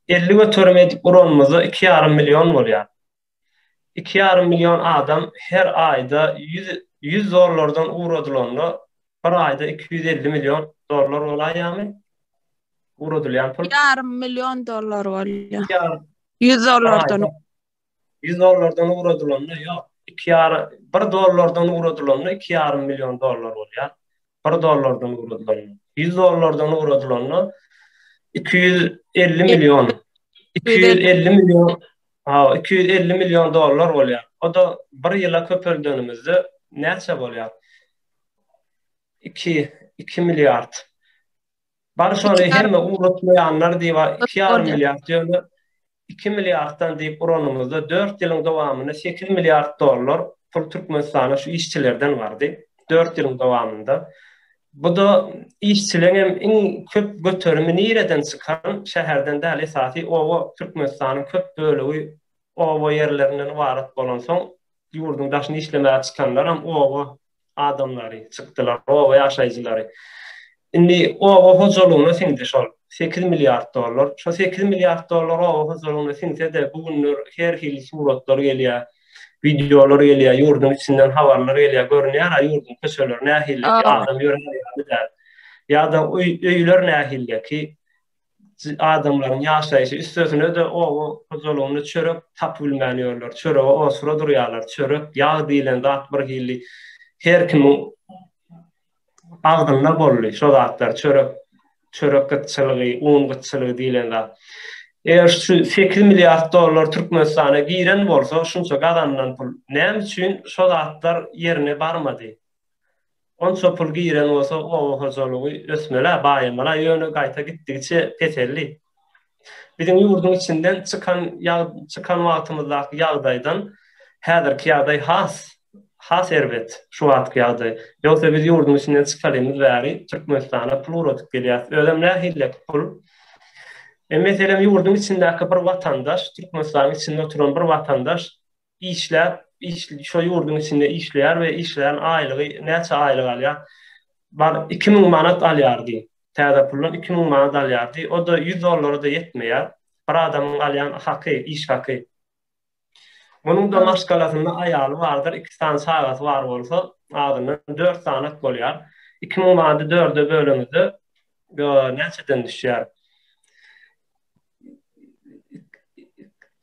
50 göterim edip uranymyzda iki ýarym million bolýar. Iki ýarym million adam her aýda 100 dollardan ugradylanda bir aýda 250 million dollar bolaýýarmy? Ugradylýan pul. Ýarym million dollar bolýar. 100 dollardan. 100 dollardan ugradylanda ýok. Iki ýary bir dollardan ugradylanda iki ýarym million dollar bolýar. Bir dollardan ugradylanda. 100 dollardan ugradylanda 250 million. 250 million. Ha, 250 million dollar bolýar. O-da bir ýyla köpeldenimizde näçe bolýar? 2 2 milliard. Bar şony hemme ugratmaýanlar diýip 2 ýarym milliard ýöne 2 milliarddan diýip uranymyzda 4 ýylyň dowamynda 8 milliard dollar pul Türkmenistana şu işçilerden bardy. 4 ýylyň dowamynda. Bu-da işçileň hem iň köp göterimi nireden çykan şäherden däl esasy oba Türkmenistanyň köp bölegi oba ýerlerinden ybarat bolansoň ýurduň daşyna işlemäge çykanlaram oba adamlary çykdylar, oba ýaşaýjylary. Indi oba hojalygyna siňdi şol 8 milliard dollar. Şo 8 milliard dollar oba hojalygyna siňse-de, bu günler her hili suratlar gelýär, wideolar gelýär, ýurduň içinden habarlar gelýär, görünýär-ä ýurduň köçeleri nähili, adam ýörär ýaly däl. Ýa-da öýler nähili, adamlaryň ýaşaýşy, üstesine-de oba hojalygynda çörek tapybilmän ýörler, çörege osura durýarlar, çörek, ýag diýlen zat bir hili her kimiň agzynda boldy şo zatlar, çörek, çörek gytçylygy, un gytçylygy diýlen zat. Eger şu 8 milliard dollar Türkmenistana giren bolsa, şunça gazanylan pul, näme üçin şo zatlar ýerine barmady? Onça pul giren bolsa oba hojalygy ösmel-ä, baýamaly-a, ýöne gaýta gitdigiçe peseldi. Biziň ýurduň içinden çykan çykan wagtymyzdaky ýagdaýdan häzirki ýagdaý has. Has erbet şu wagtky ýagdaý. Ýogsa biz ýurduň içinden çykalymyz bäri Türkmenistana pul ugradyp gelýäs. Özem nähillek pul. E, meselem ýurduň içindäki bir watandaş, Türkmenistanyň içinde oturan bir watandaş işläp, iş, şo ýurduň içinde işleýär we işleýän aýlygy näçe aýlyk alýar? Bar 2000 manat alýardy. Täze puldan 2000 manat alýardy. O-da 100 dollara-da ýetmeýär. Bir adamyň alýan haky, iş haky. Onuň-da maşgalasynda aýaly bardyr, iki sany çagasy bar bolsa, azyndan dört sany bolýar. 2000 manady dörde böleňizde näçeden düşýär?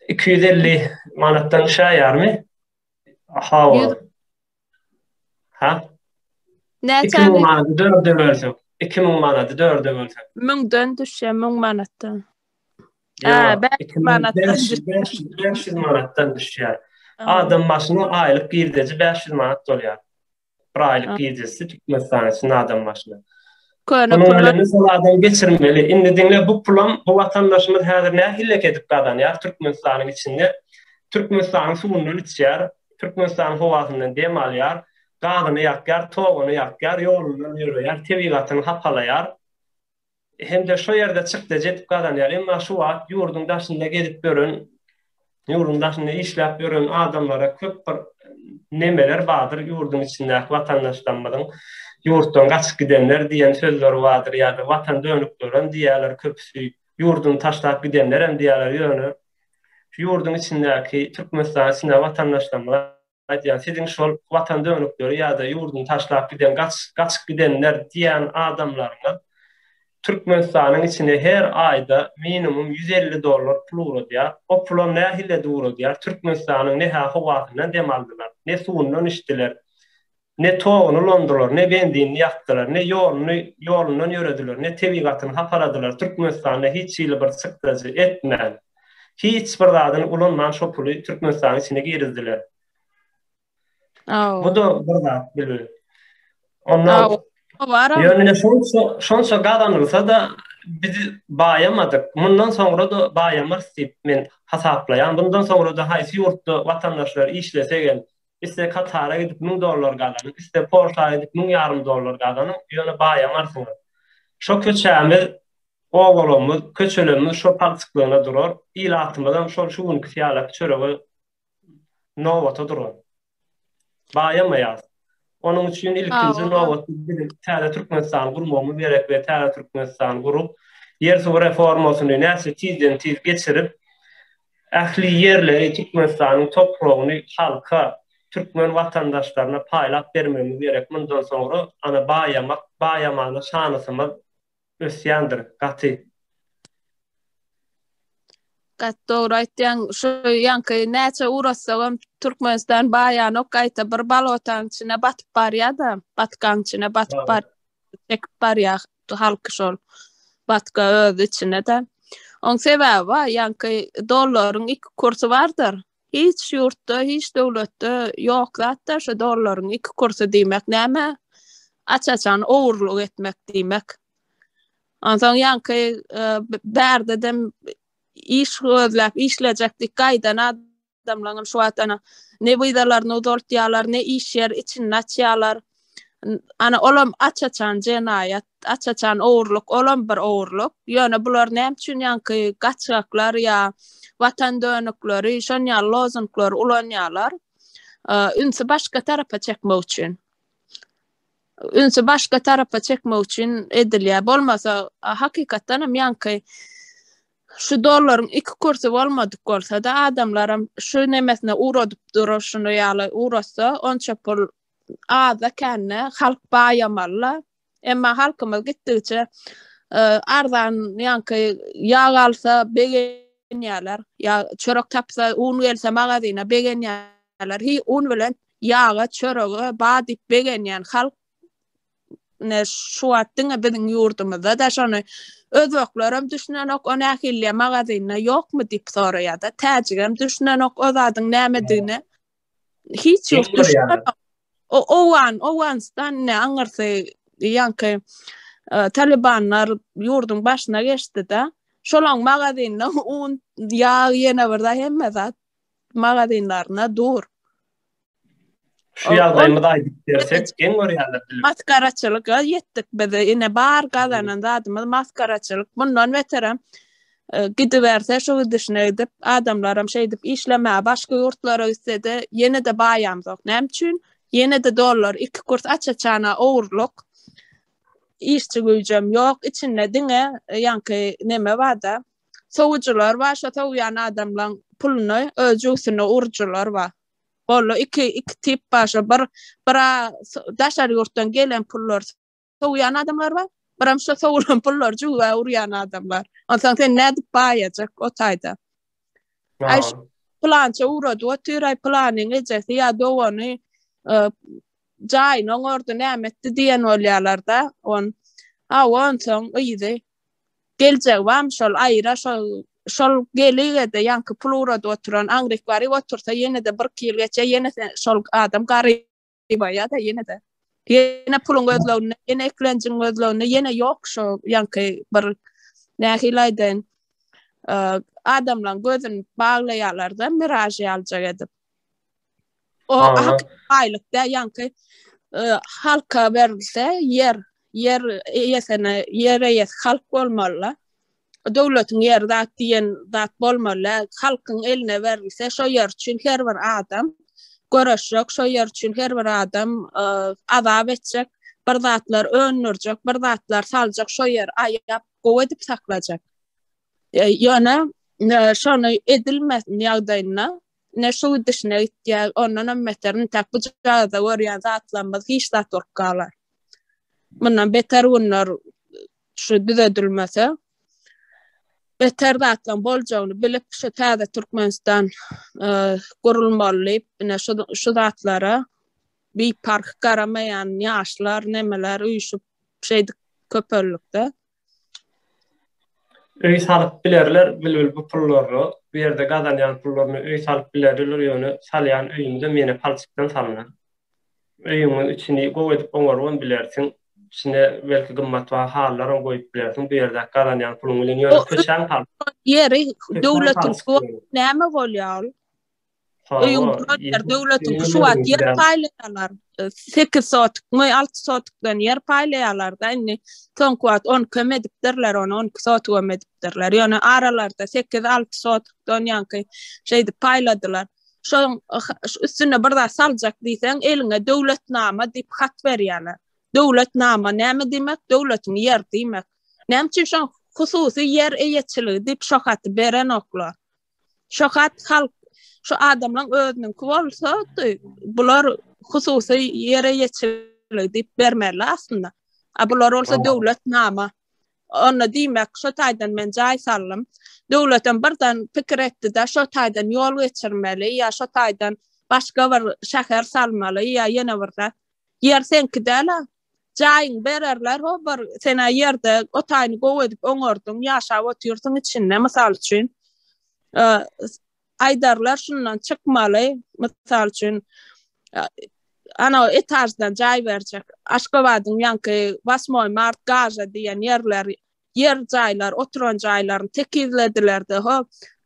250 manatdan düşäýýärmi? Hawa. Ha? Näçe? 2000 manady dörde bölsek. 2000 manady dörde bölsek. Müňden düşýär, 1000 manatdan. Ýok, 500 manatdan 500 manatdan düşýär. Adam başyna aýlyk girdeji 500 manat bolýar. Bir aýlyk girdejisi Türkmenistan üçin adam başyna. Köne Munuň bilen şol adam geçirmeli. Indi diňle bu pulam bu watandaşymyz häzir nähili edip gazanýar Türkmenistanyň içinde. Türkmenistanyň suwundan içýär, Türkmenistanyň howasyndan dem alýar, gazyny ýakýar, toguny ýakýar, ýolundan ýöreýär, tebigatyny hapalaýar. Hem-de şo ýerde çykdajy edip gazanýar. Emma şu wagt ýurduň daşynda gezip ýören, ýurduň daşynda işläp ýören adamlara köp bir nemeler bardyr, ýurduň içindäki watandaşlarymyzyň ýurtdan gaçyp gidenler diýen sözleri bardyr ýa-da watan dönüklerem diýýärler köpüsi, ýurduny taşlap gidenlerem diýýärler, ýöne şu ýurduň içindäki Türkmenistanyň içindäki watandaşlarymyza aýdýan, siziň şol watan dönükleri ýa-da ýurduny taşlap giden, gaç, gaçyp gidenler diýýän adamlaryňyz Türkmenistanyň içine her aýda minimum 150 dollar pul ugradýar. O pulam nähili edip ugradýar? Türkmenistanyň ne-hä howasyndan dem aldylar, ne suwundan içdiler, ne toguny ulandylar, ne benzinini ýakdylar, ne ýoluny, ýolundan ýörediler, ne tebigatyny hapaladylar. Türkmenistanda hiç hili bir çykdajy etmän, hiç bir zadyny ulanman şo puly Türkmenistanyň içine girizdiler. Bu-da bir zat bilbil. Ondan ýöne şonça şonça gazanylsa-da biz baýamadyk. Mundan soňra-da baýamarys diýip men hasaplaýan. Bundan soňra-da haýsy ýurtda watandaşlar işlesegem, isle Katara gidip 1000 dollar gazanyň, isle Polşa gidip 1000 ýarym dollar gazanyň, ýöne baýamarsyňyz. Şo köçämiz Obalarymyz, köçelerimiz şo palçyklygyna durar, ilatymyzam şol şu günküsi ýalak çörege nobata durar. Baýamaýas. Onuň üçin ilkinji nobatda biziň täze Türkmenistany gurmagymyz gerek we täze Türkmenistany gurup, ýer-suw reformasyny näçe tizden-tiz geçirip, ähli ýerleri, Türkmenistanyň topragyny halka, türkmen watandaşlaryna paýlap bermegimiz gerek. Mundan soňra ana baýamak, baýamana şanysymyz ösýändir gaty. Gaty dogry aýtýaň. Şu ýaňky näçe ugratsagam Türkmenistan baýanok gaýta bir balotaň içine batyp barýa-da, batgaň içine batyp bar çekip barýa halky şol batga öz içine-de. Oň sebäbi bar, ýaňky dollaryň iki kursy bardyr. Hiç ýurtda, hiç döwletde ýok zat-da şu dollaryň iki kursy diýmek näme? Aç-açan ogurlyk etmek diýmek. Onsoň ýaňky e, bärdedem iş gözläp işlejek diýip gaýdan adamlaryň şu wagt ana ne wizalaryny uzaltýarlar, ne iş ýer içinde açýarlar. Ana olam aç-açan jenaýat, aç-açan ogurlyk, olam bir ogurlyk. Ýöne bular näme üçin ýaňky gaçgaklar ýa watan dönükleri şon ýaly lozunglary ulanýarlar? Ünsi başga tarapa çekmek üçin. Ünsi başga tarapa çekmek üçin edilýär. Bolmasa hakykatdan hem ýaňky şu dollaryň iki kursy bolmadyk bolsa-da adamlaram şu nemesine ugradyp durar şuny ýaly ugratsa onça pul azda-kände halk baýamaly-la. Emma halkymyz gitdigiçe e, arzan ýaňky ýag alsa begenýärler. Ýa çörek tapsa, un gelse magazyna begenýärler. Hi un bilen ýaga, çörege ba diýip begenýän halk ne şu wagt diňe biziň ýurdumyzda da şony özbeklerem düşünenok, o nähili magazynda ýokmy diýip soraýar-da. Täjigem düşünenok o zadyň nämedigine. Hiç ýok düşünenok. O Owgan, Owganystan ne aňyrsy ýaňky e, Talibanlar ýurduň başyna geçdi-de. Şolaň magazynda un, ýag ýene bir zat hemme zat magazynlarynda dur. Şu ýagdaýymyzy aýdyp bersek, geň görýärler bilip. Masgaraçylyga ýetdik biz. Ine bar gazanan zadymyz masgaraçylyk. Mundan beterem e, gidiberse şu gidişine gidip adamlaram şeýdip işlemäge başga ýurtlara gitse-de ýene-de baýamzok. Näme üçin? Ýene-de dollar iki kurs aç-açana ogurlyk. Işçi güýjem ýok. Içinde diňe e, ýaňky neme bar-da. Sowujylar bar, şo sowýan adamlaň puluny öz jübüsine urujylar bar. Boldy iki iki tip bar şo bir bira daşary ýurtdan gelen pullar sowýan adamlar bar. Biram şo sowulan pullar jübä urýan adamlar. Onsoň sen nädip baýajak o taýda? Aý pylança ugradyp otyr, aý pylanyň ejesi ýa dogany e, jaýyny oňardy, näme etdi diýen bolýarlar-da. On hawa onsoň yzy Geljegi barmy şol aýra şol şol geligede ýaňky pul ugradyp oturan aňryk baryp otursa ýenede birki ýyl geçýär ýene şol adam garybaýada ýenede ýene puluň gözleginde ýene eklenjiň gözleginde ýene ýok şo ýaňky bir nähili aýdaýyn adamlaň gözüni baglaýarlarda miraž ýaljak edip O hakyky baýlyk dä, ýaňky e, halka berilse ýer, ýer eýesine, ýer eýesi halk bolmaly. Döwletiň ýeri zat diýen zat bolmaly. Halkyň eline berilse, şo ýer üçin her bir adam göreşjek, şo ýer üçin her bir adam e, azap etjek, bir zatlar öndürjek, bir zatlar saljak, şo ýer aýap gowy edip saklajak. E, ýöne şony edilmesin ýagdaýynda Ine şu gidişine gitýär, ondanam beter intäk bu jagada görýän zatlarymyz hiç zat bolup galar. Mundan beter günler şu düzedilmese beter zatlaryň boljagyny bilip şu täze Türkmenistan e, gurulmaly diýip ine şu şu zatlara biparh garamaýan ýaşlar nemeler üýşüp şeýdip köpellikde. Öý salyp bilerler Bilbil bu pullaryna, bu ýerde gazanýan pullaryna öý salyp bilerdiler, ýöne salýan öýüňizem ýene palçykdan salynar. Öýüňiň içini gowy edip oňarybam bilersiň, içine belki gymmatbaha halylaram goýup bilersiň bu ýerdäki gazanýan puluň bilen, ýöne köçäň palçyk. Ýeri döwletiň näme bolýar ol? Öýüň duran ýer döwletiň şu wagt ýer paýlaýarlar. 8 sotykmy, 6 sotykdan ýer paýlaýarlar-da indi. Soňky wagt 12 hem edipdirler ony, 12 sotyk hem edipdirler. Ýöne aralarda 8, 6 sotykdan ýaňky şeýdip paýladylar. Şoň üstüne bir zat saljak diýseň, eliňe döwletnama diýip hat berýärler. Döwletnama näme diýmek? Döwletiň ýeri diýmek. Näme üçin şoň hususy ýer eýeçiligi diýip şo haty berenoklar? Şo hat halk şu adamlaň özüniňki bolsady, bular hususy ýer eýeçiligi diýip bermeli aslynda. A bular bolsa döwlet nama. Onda diýmek şo taýdan men jaý saldym. Döwletem birden pikir etdi-de şo taýdan ýol geçirmeli ýa şo taýdan başga bir şäher salmaly ýa ýene bir zat. Ýer seňki däl-a. Jaýyňy bererler ho bir sen-ä ýerde o taýyny gowy edip oňardyň, ýaşap otyrsyň içinde mysal üçin. Aýdarlar şundan çykmaly, mysal üçin ana etaždan jaý berjek. Aşgabadyň ýaňky Wasmoý mart gaža diýen ýerler ýer jaýlar, oturan jaýlaryny tekizlediler-de, ho,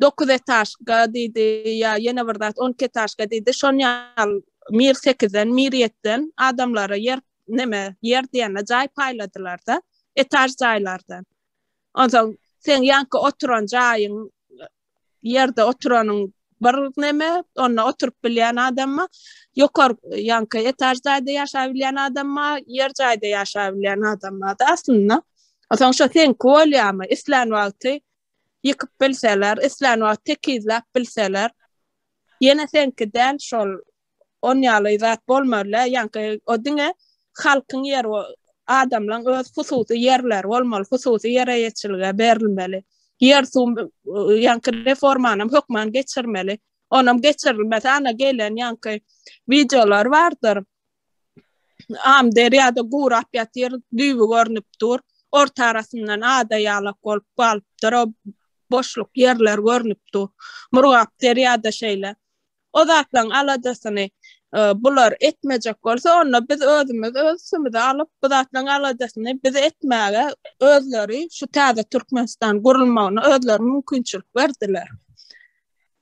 dokuz etažka diýdi, ýa ýene bir zat, on iki etažka diýdi, şon ýaly mir sekizden, mir ýetden adamlara ýer, neme, ýer diýende jaý paýladylar-da, etaž jaýlardan. Onsoň seň ýaňky oturan jaýyň ýerde oturanyň bir neme, onda oturyp bilýän adamma, ýokar ýaňky etaž jaýda ýaşap bilýän adamma, ýer jaýda ýaşap bilýän adamma da aslynda. Onsoň şo seňki bolýarmy? Islän wagty ýykyp bilseler, islän wagt tekizläp bilseler, ýene seňki däl şol On ýaly zat bolmaly, ýaňky o diňe halkyň ýeri, adamlaň öz hususy ýerleri bolmaly, hususy ýer eýeçilige berilmeli. Ýer suw ýaňky reformanam hökman geçirmeli. Onam geçirilmese ana gelen ýaňky wideolar bardyr. Amderýada gurap ýatyr, düýbi görnüp dur. Orta arasyndan ada ýalak bolup galypdyr, o boşluk ýerler görnüp dur. Murgap derýada şeýle. O zatlaryň aladasyny bular etmejek bolsa, onda biz özümiz öz üstümize alyp, bu zatlaryň aladasyny biz etmäge özleri şu täze Türkmenistan gurulmagyna özleri mümkinçilik berdiler.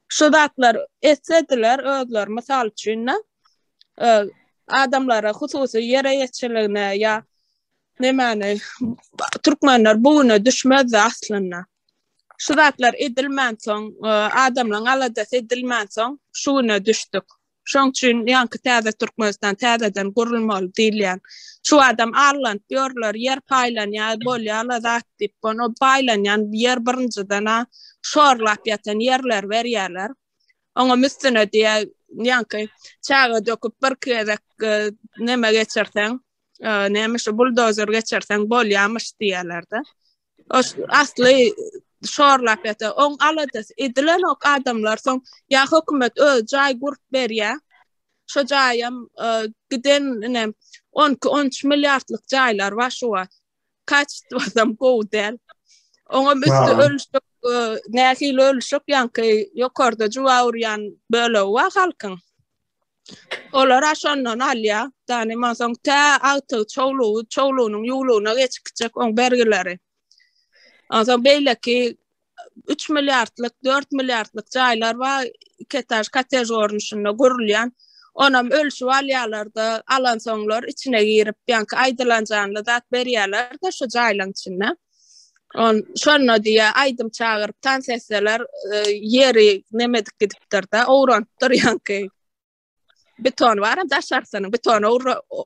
Şu zatlar etsediler özleri mysal üçin-de. Adamlara hususy ýer eýeçiligine ýa nemäni türkmenler bu güne düşmezdi aslynda. Şu zatlar edilmänsoň, adamlaryň aladasy edilmänsoň şu güne düşdük. Şoň üçin ýaňky täze Türkmenistan täzeden gurulmaly diýilýän. Şu adam allanyp ýörler, ýer paýlanýar, bolýar-la zat diýip, ony paýlanýan ýer birinjiden-ä şorlap ýatan ýerleri berýärler. Oňam üstüne diýýär, ýaňky çäge döküp birki gezek neme geçirseň, näme şu buldozer geçirseň bolýarmyş diýýärler-de. Asly şorlap ýatyr. Oň aladasy edilenok adamlar soň ýa hökümet öz jaý gurup berýär. Şo jaýam e, giden ine 12-13 milliardlyk jaýlar bar şu wagt. Kaçtwasam gowy däl. Oňa üsti ölüşik, e, nähili ölüşik ýaňky ýokarda juwa urýan bölegi bar halkyň. Olar şondan alýar. Danyman soň tä agtygy çowlugy, çowlugynyň ýuwlugyna geçip gitjek oň bergileri. Onsoň beýleki 3 milliardlyk, 4 milliardlyk jaýlar bar, iki etaž kottej görnüşinde gurulýan. Onam ölçüp alýarlar-da, alansoňlar içine girip, ýaňky aýdylan janly zat berýärler-de şu jaýlaryň içinde. On şonda diýä aýdym çagyryp tans etseler e, ýeri nemedip gidipdir-de, owranypdyr ýaňky. Beton bar daşarsynyň betony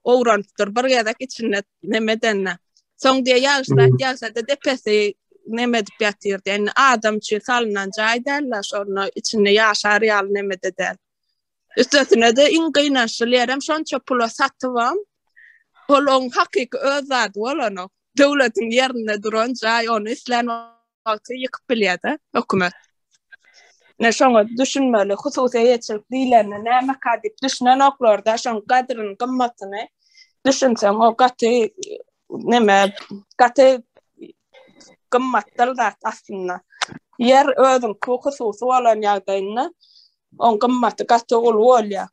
owranypdyr bir gezek içinde nemedende. Soň diýä ýagyşlap ýagsa-da depesi nemedip ýatyr diýä. Indi adam üçin salynan jaý däl-de, şonda içinde ýaşar ýaly nemede däl. Üstesine-de iň gynançly ýerem şonça pula satybam ol oň hakyky öz zady bolanok. Döwletiň ýerinde duran jaý ony islän wagty ýykyp bilýär-de hökümet. Ne şoňa düşünmeli, hususy eýeçilik diýlende nämeka diýip düşünenoklar-da, şoň gadryny, gymmatyny düşünseň o gaty neme, gaty gymmatdyr zat aslynda. Ýer özüňki hususy bolan ýagdaýynda oň gymmaty gaty uly bolýar.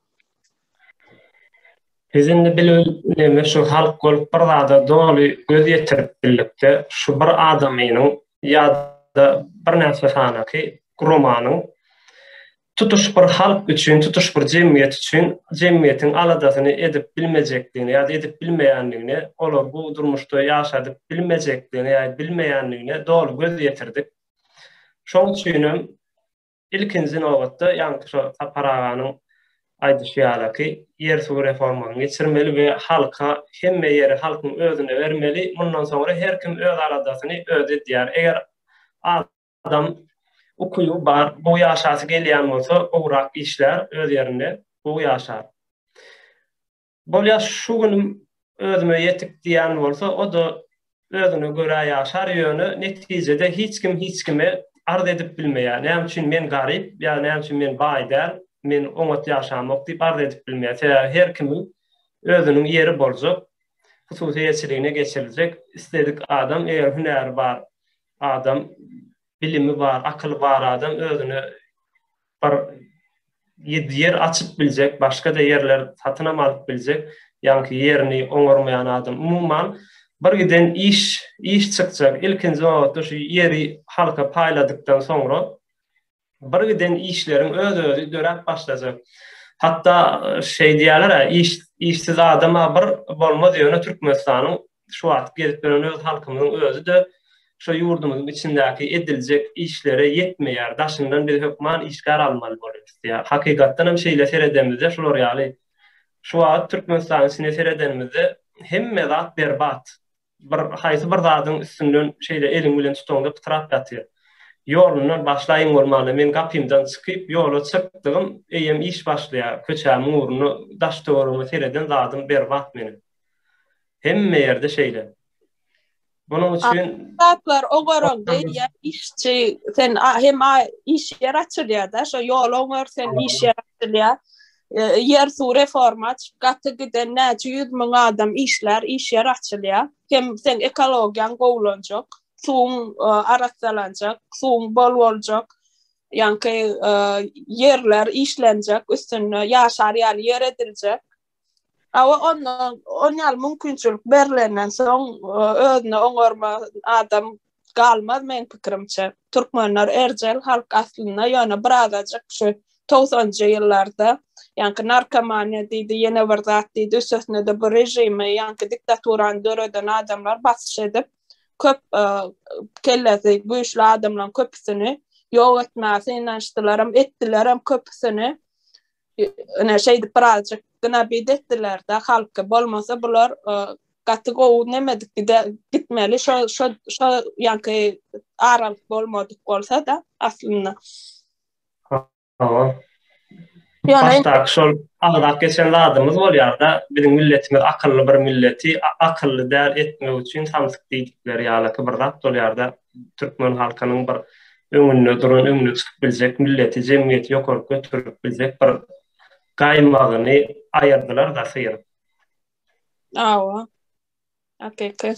Biz indi bilip şu halk bolup bir zada doly göz ýetirip bildikde, şu bir adamynyň ýa-da birnäçe sanaky guramanyň tutuş bir halk üçin, tutuş bir jemgyýet üçin jemgyýetiň aladasyny edip bilmejekdigine ýa-da edip bilmeýändigine, olar bu durmuşda ýaşadyp bilmejekdigine ýa bilmeýändigine doly göz ýetirdik. Şoň üçinem Ilkinji nobatda, ýaňky şo Sapar aganyň aýdyşy ýalaky, ýer-suw reformasyny geçirmeli we halka, hemme ýeri halkyň özüne bermeli, mundan soňra her kim öz aladasyny özi edýär. Eger adam ukyby bar, gowy ýaşasy gelýän bolsa, gowrak işlär, öz ýerinde gowy ýaşar. Bolýa şu günüm özüme ýetik diýýän bolsa o-da özüne görä ýaşar ýöne netijede hiç kim hiç kime arz edip bilmeýär. Näme üçin men garyp ýa näme üçin men baý däl, men oňat ýaşamok diýip arz edip bilmeýär. Sebäbi her kimiň özüniň ýeri boljak, hususy eýeçiligine geçiriljek. Isledik adam eger hünäri bar adam, bilimi bar, akyly bar adam özüne bir ýer açyp biljek, başga-da ýerler satynam alyp biljek, ýaňky ýerini oňarmaýan adam. Umuman, bir giden iş, iş çykjak. Ilkinji nobatda şu ýeri halka paýladykdan soňra bir giden işleriň öz-özi döräp başlajak. Hatda şeý diýýärler-ä, iş, işsiz adam-a bir bolmaz, ýöne Türkmenistanyň şu wagt gezip ýören öz halkymyzyň özi-de şu ýurdumyzyň içindäki ediljek işlere ýetmeýär. Daşyndan biz hökman işgär almaly bolýarys diýýär. Hakykatdan hem şeýle seredemizde şular ýaly şu wagt Türkmenistanyň içine seredenimizde hemme zat berbat. Bir haýsy bir zadyň üstünden şeýle eliň bilen tutaňda pytrap ýatyr. Ýolundan başlaýyň bolmanda men gapymdan çykyp ýola çykdygym eýýäm iş başlaýar. Köçämiň ugrunda daş-töweregime sereden zadym berbat meniň. Hemme ýerde şeýle. Munuň üçin zatlar oňaranda ýa işçi sen hem iş ýer açylýar-da, şo ýol oňar sen iş ýer açylýar. E, ýer suw reforma gaty giden näçe ýüz müň adam işlär, iş ýer açylýar. Hem sen ekologiýaň gowulanjak, suwuň e, arassalanjak, suwuň bol boljak. Ýaňky e, ýerler işlenjek, üstünde ýaşar ýaly ýer ediljek. Awa onda on ýaly mümkinçilik berlenden soň özüne oňarma adam galmaz meň pikirimçe. Türkmenler erjel halk aslynda ýöne birazajyk şu togsanjy ýyllarda. Ýaňky narkomaniýa diýdi, ýene bir zat diýdi, üstesine-de bu režimi, ýaňky diktaturany döreden adamlar basyş edip, köp kellesi güýçli adamlaryň köpüsini ýok etmäge synanyşdylaram, etdilerem köpüsini. Ine şeýdip birazjyk gnabit etdiler-de halky. Bolmasa bular gaty gowy nemedik gide gitmeli şo şo şo ýaňky aralyk bolmadyk bolsa-da aslynda. Hawa. Başdaky şol agzap geçen zadymyz bolýar-da, biziň milletimiz akylly bir milleti akylly däl etmek üçin samsyk diýdikleri ýalyky bir zat bolýar-da, türkmen halkynyň bir öňünde duran, öňüne çykyp biljek milleti, jemgyýeti ýokaryk göterip biljek bir gaýmagyny aýyrdylar-da syryp. Hawa. Hakyky.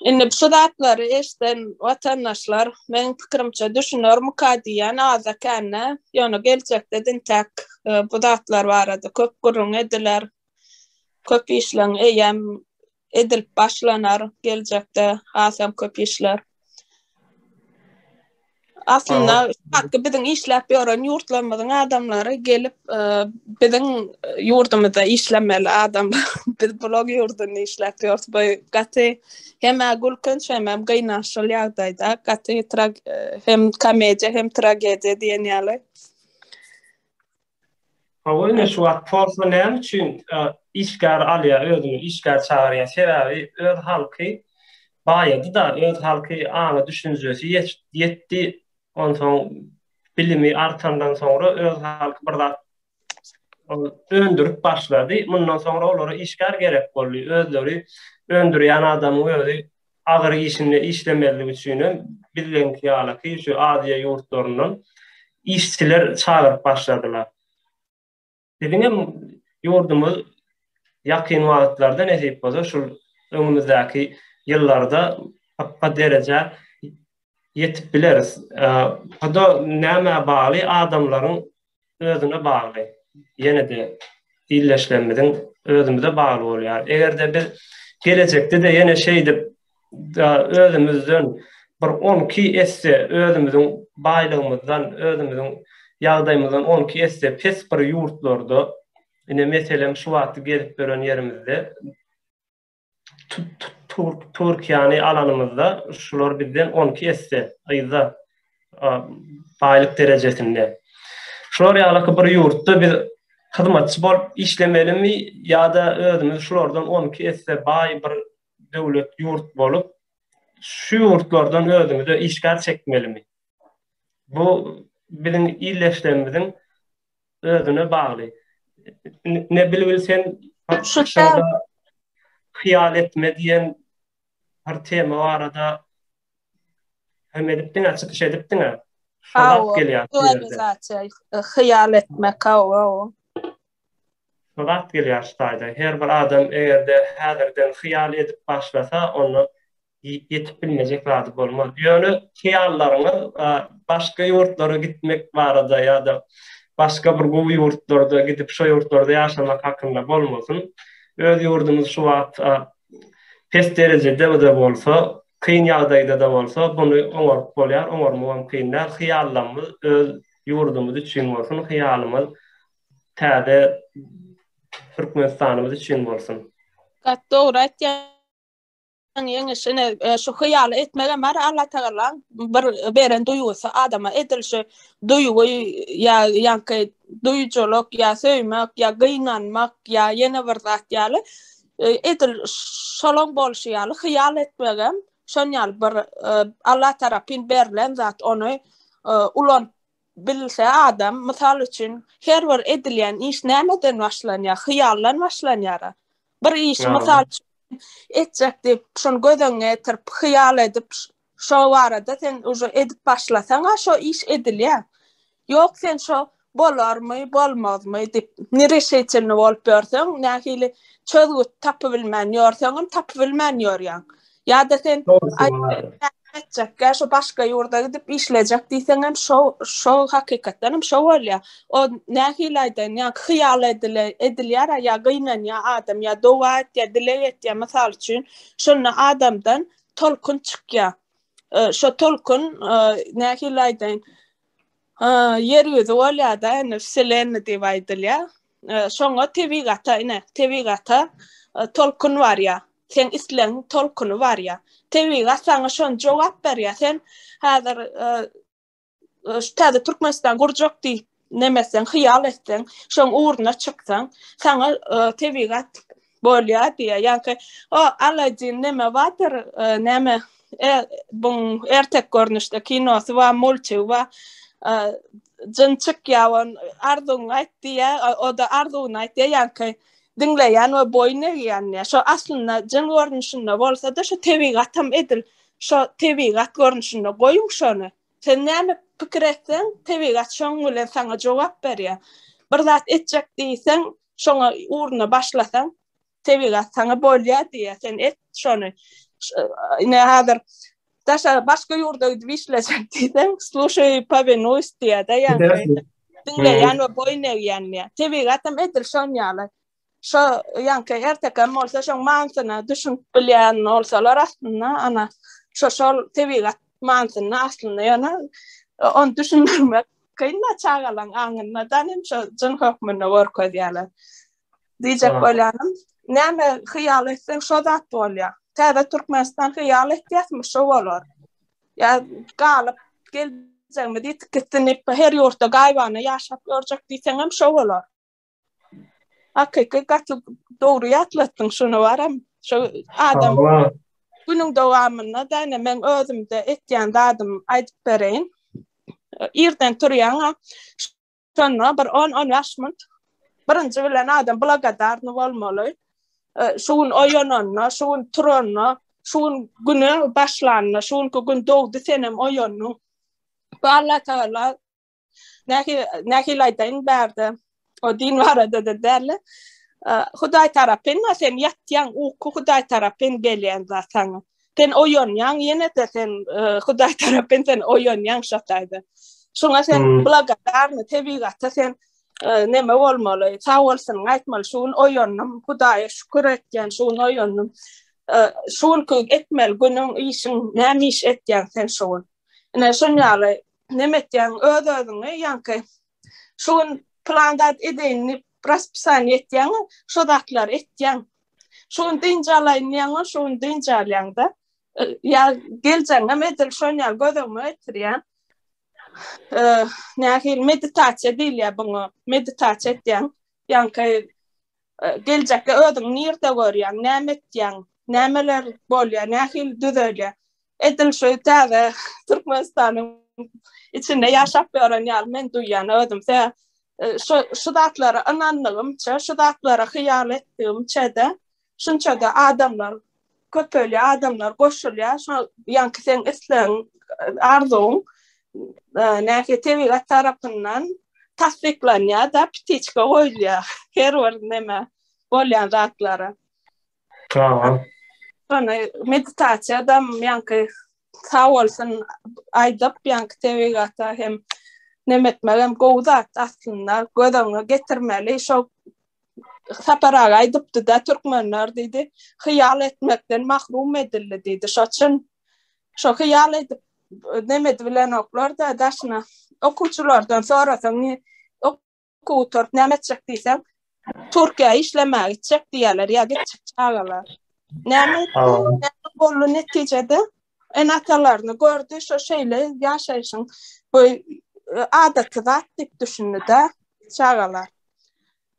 Indi şu zatlary eşden watandaşlar meniň pikirimçe düşünermika diýýän azda kände, ýöne geljekde dintäk e, bu zatlar barada köp gürrüň ediler. Köp işleň eýýäm edilip başlanar geljekde hasam köp işler. Aslynda hakky biziň işläp ýören ýurtlarymyzyň adamlary gelip e, biziň ýurdumyzda işlemeli adamlar. Biz bular ýurdunda işläp ýörüs. Bu gaty hem-ä gülkünç hemem gynançly ýagdaýda. Gaty e, hem komediýa hem tragediýa diýen ýaly. Hawa ine şu wagt Polsa näme üçin işgär alýar özüne işgär çagyrýar sebäbi öz halky baýady-da öz halky aňy düşünjesi ýetdi onsoň bilimi artandan soňra öz halky bir zat öndürip başlady mundan soňra olara işgär gerek boldy özleri öndürýän adamyň özi agyr işinde işlemezlik üçinem bizleňki ýalyky şu Aziýa ýurtlaryndan işçiler çagyryp başladylar. Biziňem ýurdumyz ýakyn wagtlarda nesip bolsa şul öňümizdäki ýyllarda hapa derejä ýetip bileris. Bu-da nämä bagly adamlaryň özüne bagly. Ýene-de ildeşlerimiziň özümize bagly bolýar. Eger-de biz gelejekde-de ýene şeýdip özümizden bir 12 esse özümiziň baýlygymyzdan, özümiziň ýagdaýymyzdan 12 esse pes bir ýurtlarda, ine meselem şu wagtky gezip ýören ýerimizde Türkiýäni alanymyzda şular bizden 12 esse yzda baýlyk derejesinde. Şular ýalyky bir ýurtda biz hyzmatçy bolup işlemelimi ýa-da özümiz şulardan 12 esse baý bir döwlet ýurt bolup şu ýurtlardan özümize işgär çekmelimi? Bu biziň ildeşlerimiziň özüne bagly. Ne bilbil sen şurada hyýal etme diýen bir tema barada hem edipdiň, çykyş edipdiň. Şo gelýär. Hyýal etmek, hawa. Şo zat gelýär şu taýda. Her bir adam eger-de häzirden hyýal edip başlasa, onda ýetip bilmejek zady bolmaz. Ýöne hyýallaryňyz başga ýurtlara gitmek barada ýa-da başga bir gowy ýurtlarda gidip şo ýurtlarda ýaşamak hakynda bolmasyn. Öz ýurdumyz şu wagt pes derejede-de bolsa, kyn ýagdaýda-da bolsa buny oňaryp bolýar, oňarmagam kyn däl. Hyýallarymyz öz ýurdumyz üçin bolsun, hyýalymyz täze Türkmenistanymyz üçin bolsun. Gaty dogry aýtýaň. Ýeňiş ine e, şu hyýaly etmegem bar Allatagalaň bir beren duýgusy adama edil şu duýgy ýa ýaňky duýujylyk ýa söýmek ýa gynanmak ýa ýene bir zat ýaly e, edil şolaň bolşy ýaly hyýal etmegem şon ýaly bir e, Allah tarapyn berlen zat ony ulanyp bilse adam mysal üçin her bir edilýän iş nämeden başlanýar hyýaldan başlanýar Bir işi mysal üçin etjek diýip, şony göz öňüne getirip, hyýal edip, şo barada sen uje edip başlasaň-a şo iş edilýär. Ýok, sen şo bolarmy, bolmazmy diýip, nereşitelny bolup ýörseň, nähili çözgüt tapybilmän ýörseňem tapybilmän ýörýäň. Ýa-da sen etjekkä şo başga ýurda gidip işlejek diýseňem şo şo hakykatdan hem şo bolýar. O nähili aýdaýyn, ýa hyýal edile edilýär ýa gynanýar adam ýa doga etýär, dileg etýär mysal üçin. Şonda adamdan tolkun çykýar. Şo tolkun nähili aýdaýyn? Ýer ýüzi bolýar-da, indi wselennyý diýip aýdylýar. Şoňa tebigata, ine, tebigata tolkun barýar. Seň islegiň tolkuny barýar. Tebigat saňa şony jogap berýär. Sen häzir şu täze Türkmenistan gurjak diýip neme etseň, hyýal etseň, şoň ugruna çyksaň, saňa tebigat bolýar diýýär. Ýaňky o Aladin neme bardyr, näme e, buň ertek görnüşde kinosy bar, multigi bar. Jyn çykýar, on arzuwyňy aýt diýýär, o-da arzuwyny aýtýar, ýaňky diňleýän we boýun egýän diýýär. Şo aslynda jyn görnüşinde bolsa-da, şo tebigatam edil şo tebigat görnüşinde goýuň şony. Sen näme pikir etseň, tebigat şoň bilen saňa jogap berýär. Bir zat etjek diýseň, şoňa ugruna başlasaň, tebigat saňa bolýar diýýär. Sen et şony. Ine häzir daşary başga ýurda gidip işlejek diýseň, sluşaý powinuýs diýýär-de, ýagny diňleýän we boýun egýän diýýär. Tebigatam edil şon ýaly. Şo ýaňky ertekem bolsa şoň manysyna düşünip bilýän bolsalar aslynda ana şo şol tebigat manysynda aslynda ýöne ony düşündirmek kyn-da çagalaň aňynda da hem şo jyn hökmünde görkezýärler. Diýjek bolýanym, näme hyýal etseň şo zat bolýar. Täze Türkmenistan hyýal etýäsmi şo bolar. Ýa galyp geljegimiz ýitip gitsin diýip her ýurtda gaýybana ýaşap ýörjek diýseňem şo bolar. Hakyky gaty dogry ýatlatdyň şuny baram. Şu adam günüň dowamynda da ine men özümde etýän zadym aýdyp bereýin. Irden turýaň, şonda bir 10-15 minut birinji bilen adam blagodarny bolmaly. Şu gün oýananyna, şu gün turanyna, şu gün güne başlanyna, şu günki gün dogdy senem oýandyň. Bu Allah Tagala Nähili nähili aýdaýyn bärde o din barada-da däl. Hudaý tarapyn sen ýatýaň, uky Hudaý tarapyn gelýän zat saňa. Sen oýanýaň, ýene-de sen Hudaý tarapyn sen oýanýaň şo taýda. Şoňa sen hmm. blagodarny tebigata sen neme bolmaly, sag bolsun aýtmaly, şu gün oýandym, Hudaýa şükür etýän, şu gün oýandym. Şu günki etmeli günüň, işiň, näme iş etýäň sen şu gün? Ine şon ýaly neme etýäň öz-özüňi ýaňky şu gün plan zat edeýin diýip raspisaniýe etýäň, şo zatlary etýäň. Şu gün dynç alaýyn diýýäň, şu gün dynç alýaň-da. Ýa geljegiňem edil şon ýaly göz öňüme getirýän. Nähili meditasiýa diýilýär buňa. Meditasiýa etýäň. Ýaňky geljekde özüňi nirde görýäň, näme etýäň, nämeler bolýar, nähili düzelýär. Edil şu täze Türkmenistanyň içinde ýaşap ýören ýaly men duýýan özüm. Se şu şu zatlara ynandygymça, şu zatlara hyýal etdigimçe-de, şunça-da adamlar köpelýär, adamlar goşulýar. Şo ýaňky seň islegiň, arzuwyň nähili tebigat tarapyndan tassyklanýar-da, ptiçka goýulýar her bir neme bolýan zatlara. Tamam. Şony meditasiýadam ýaňky sag bolsun aýdyp ýaňky tebigata hem neme etmegem gowy zat aslynda göz öňüne getirmeli şo Sapar aga aýdypdy-da türkmenler diýdi hyýal etmekden mahrum edildi diýdi şo çyn şo hyýal edip neme edibilenoklar-da daşyna okuwçylardan sorasaň okuw gutaryp näme etjek diýseň, Türkiýä işlemäge gitjek diýýärler, ýa gitjek çagalar. Näme näme boldy netijede? Ene-atalaryny gördi, şo şeýle ýaşaýşyň bu e, adaty zat diýip düşündi-de çagalar.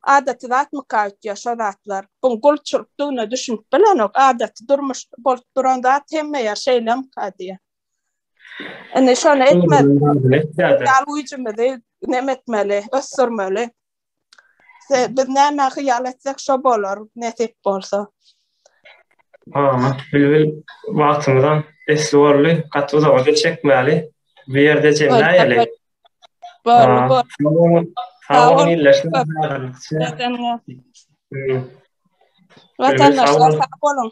Adaty zatmyka öýtýär şo zatlar. Bu gulçulykdygyna düşünip bilenok. Adaty durmuş bolup duran zat hemme ýer şeýlemika diýýär. Indi şony etmeli. Hyýal güýjümizi neme etmeli, ösdürmeli. Biz näme hyýal etsek şo bolar, nesip bolsa. Ha, Bilbil wagtymyzam esli boldy. Gaty uzaga çekmäli. Bu ýerde jemläýeli. Boldy, boldy. Sag boluň illeşler. Watandaşlar sag boluň.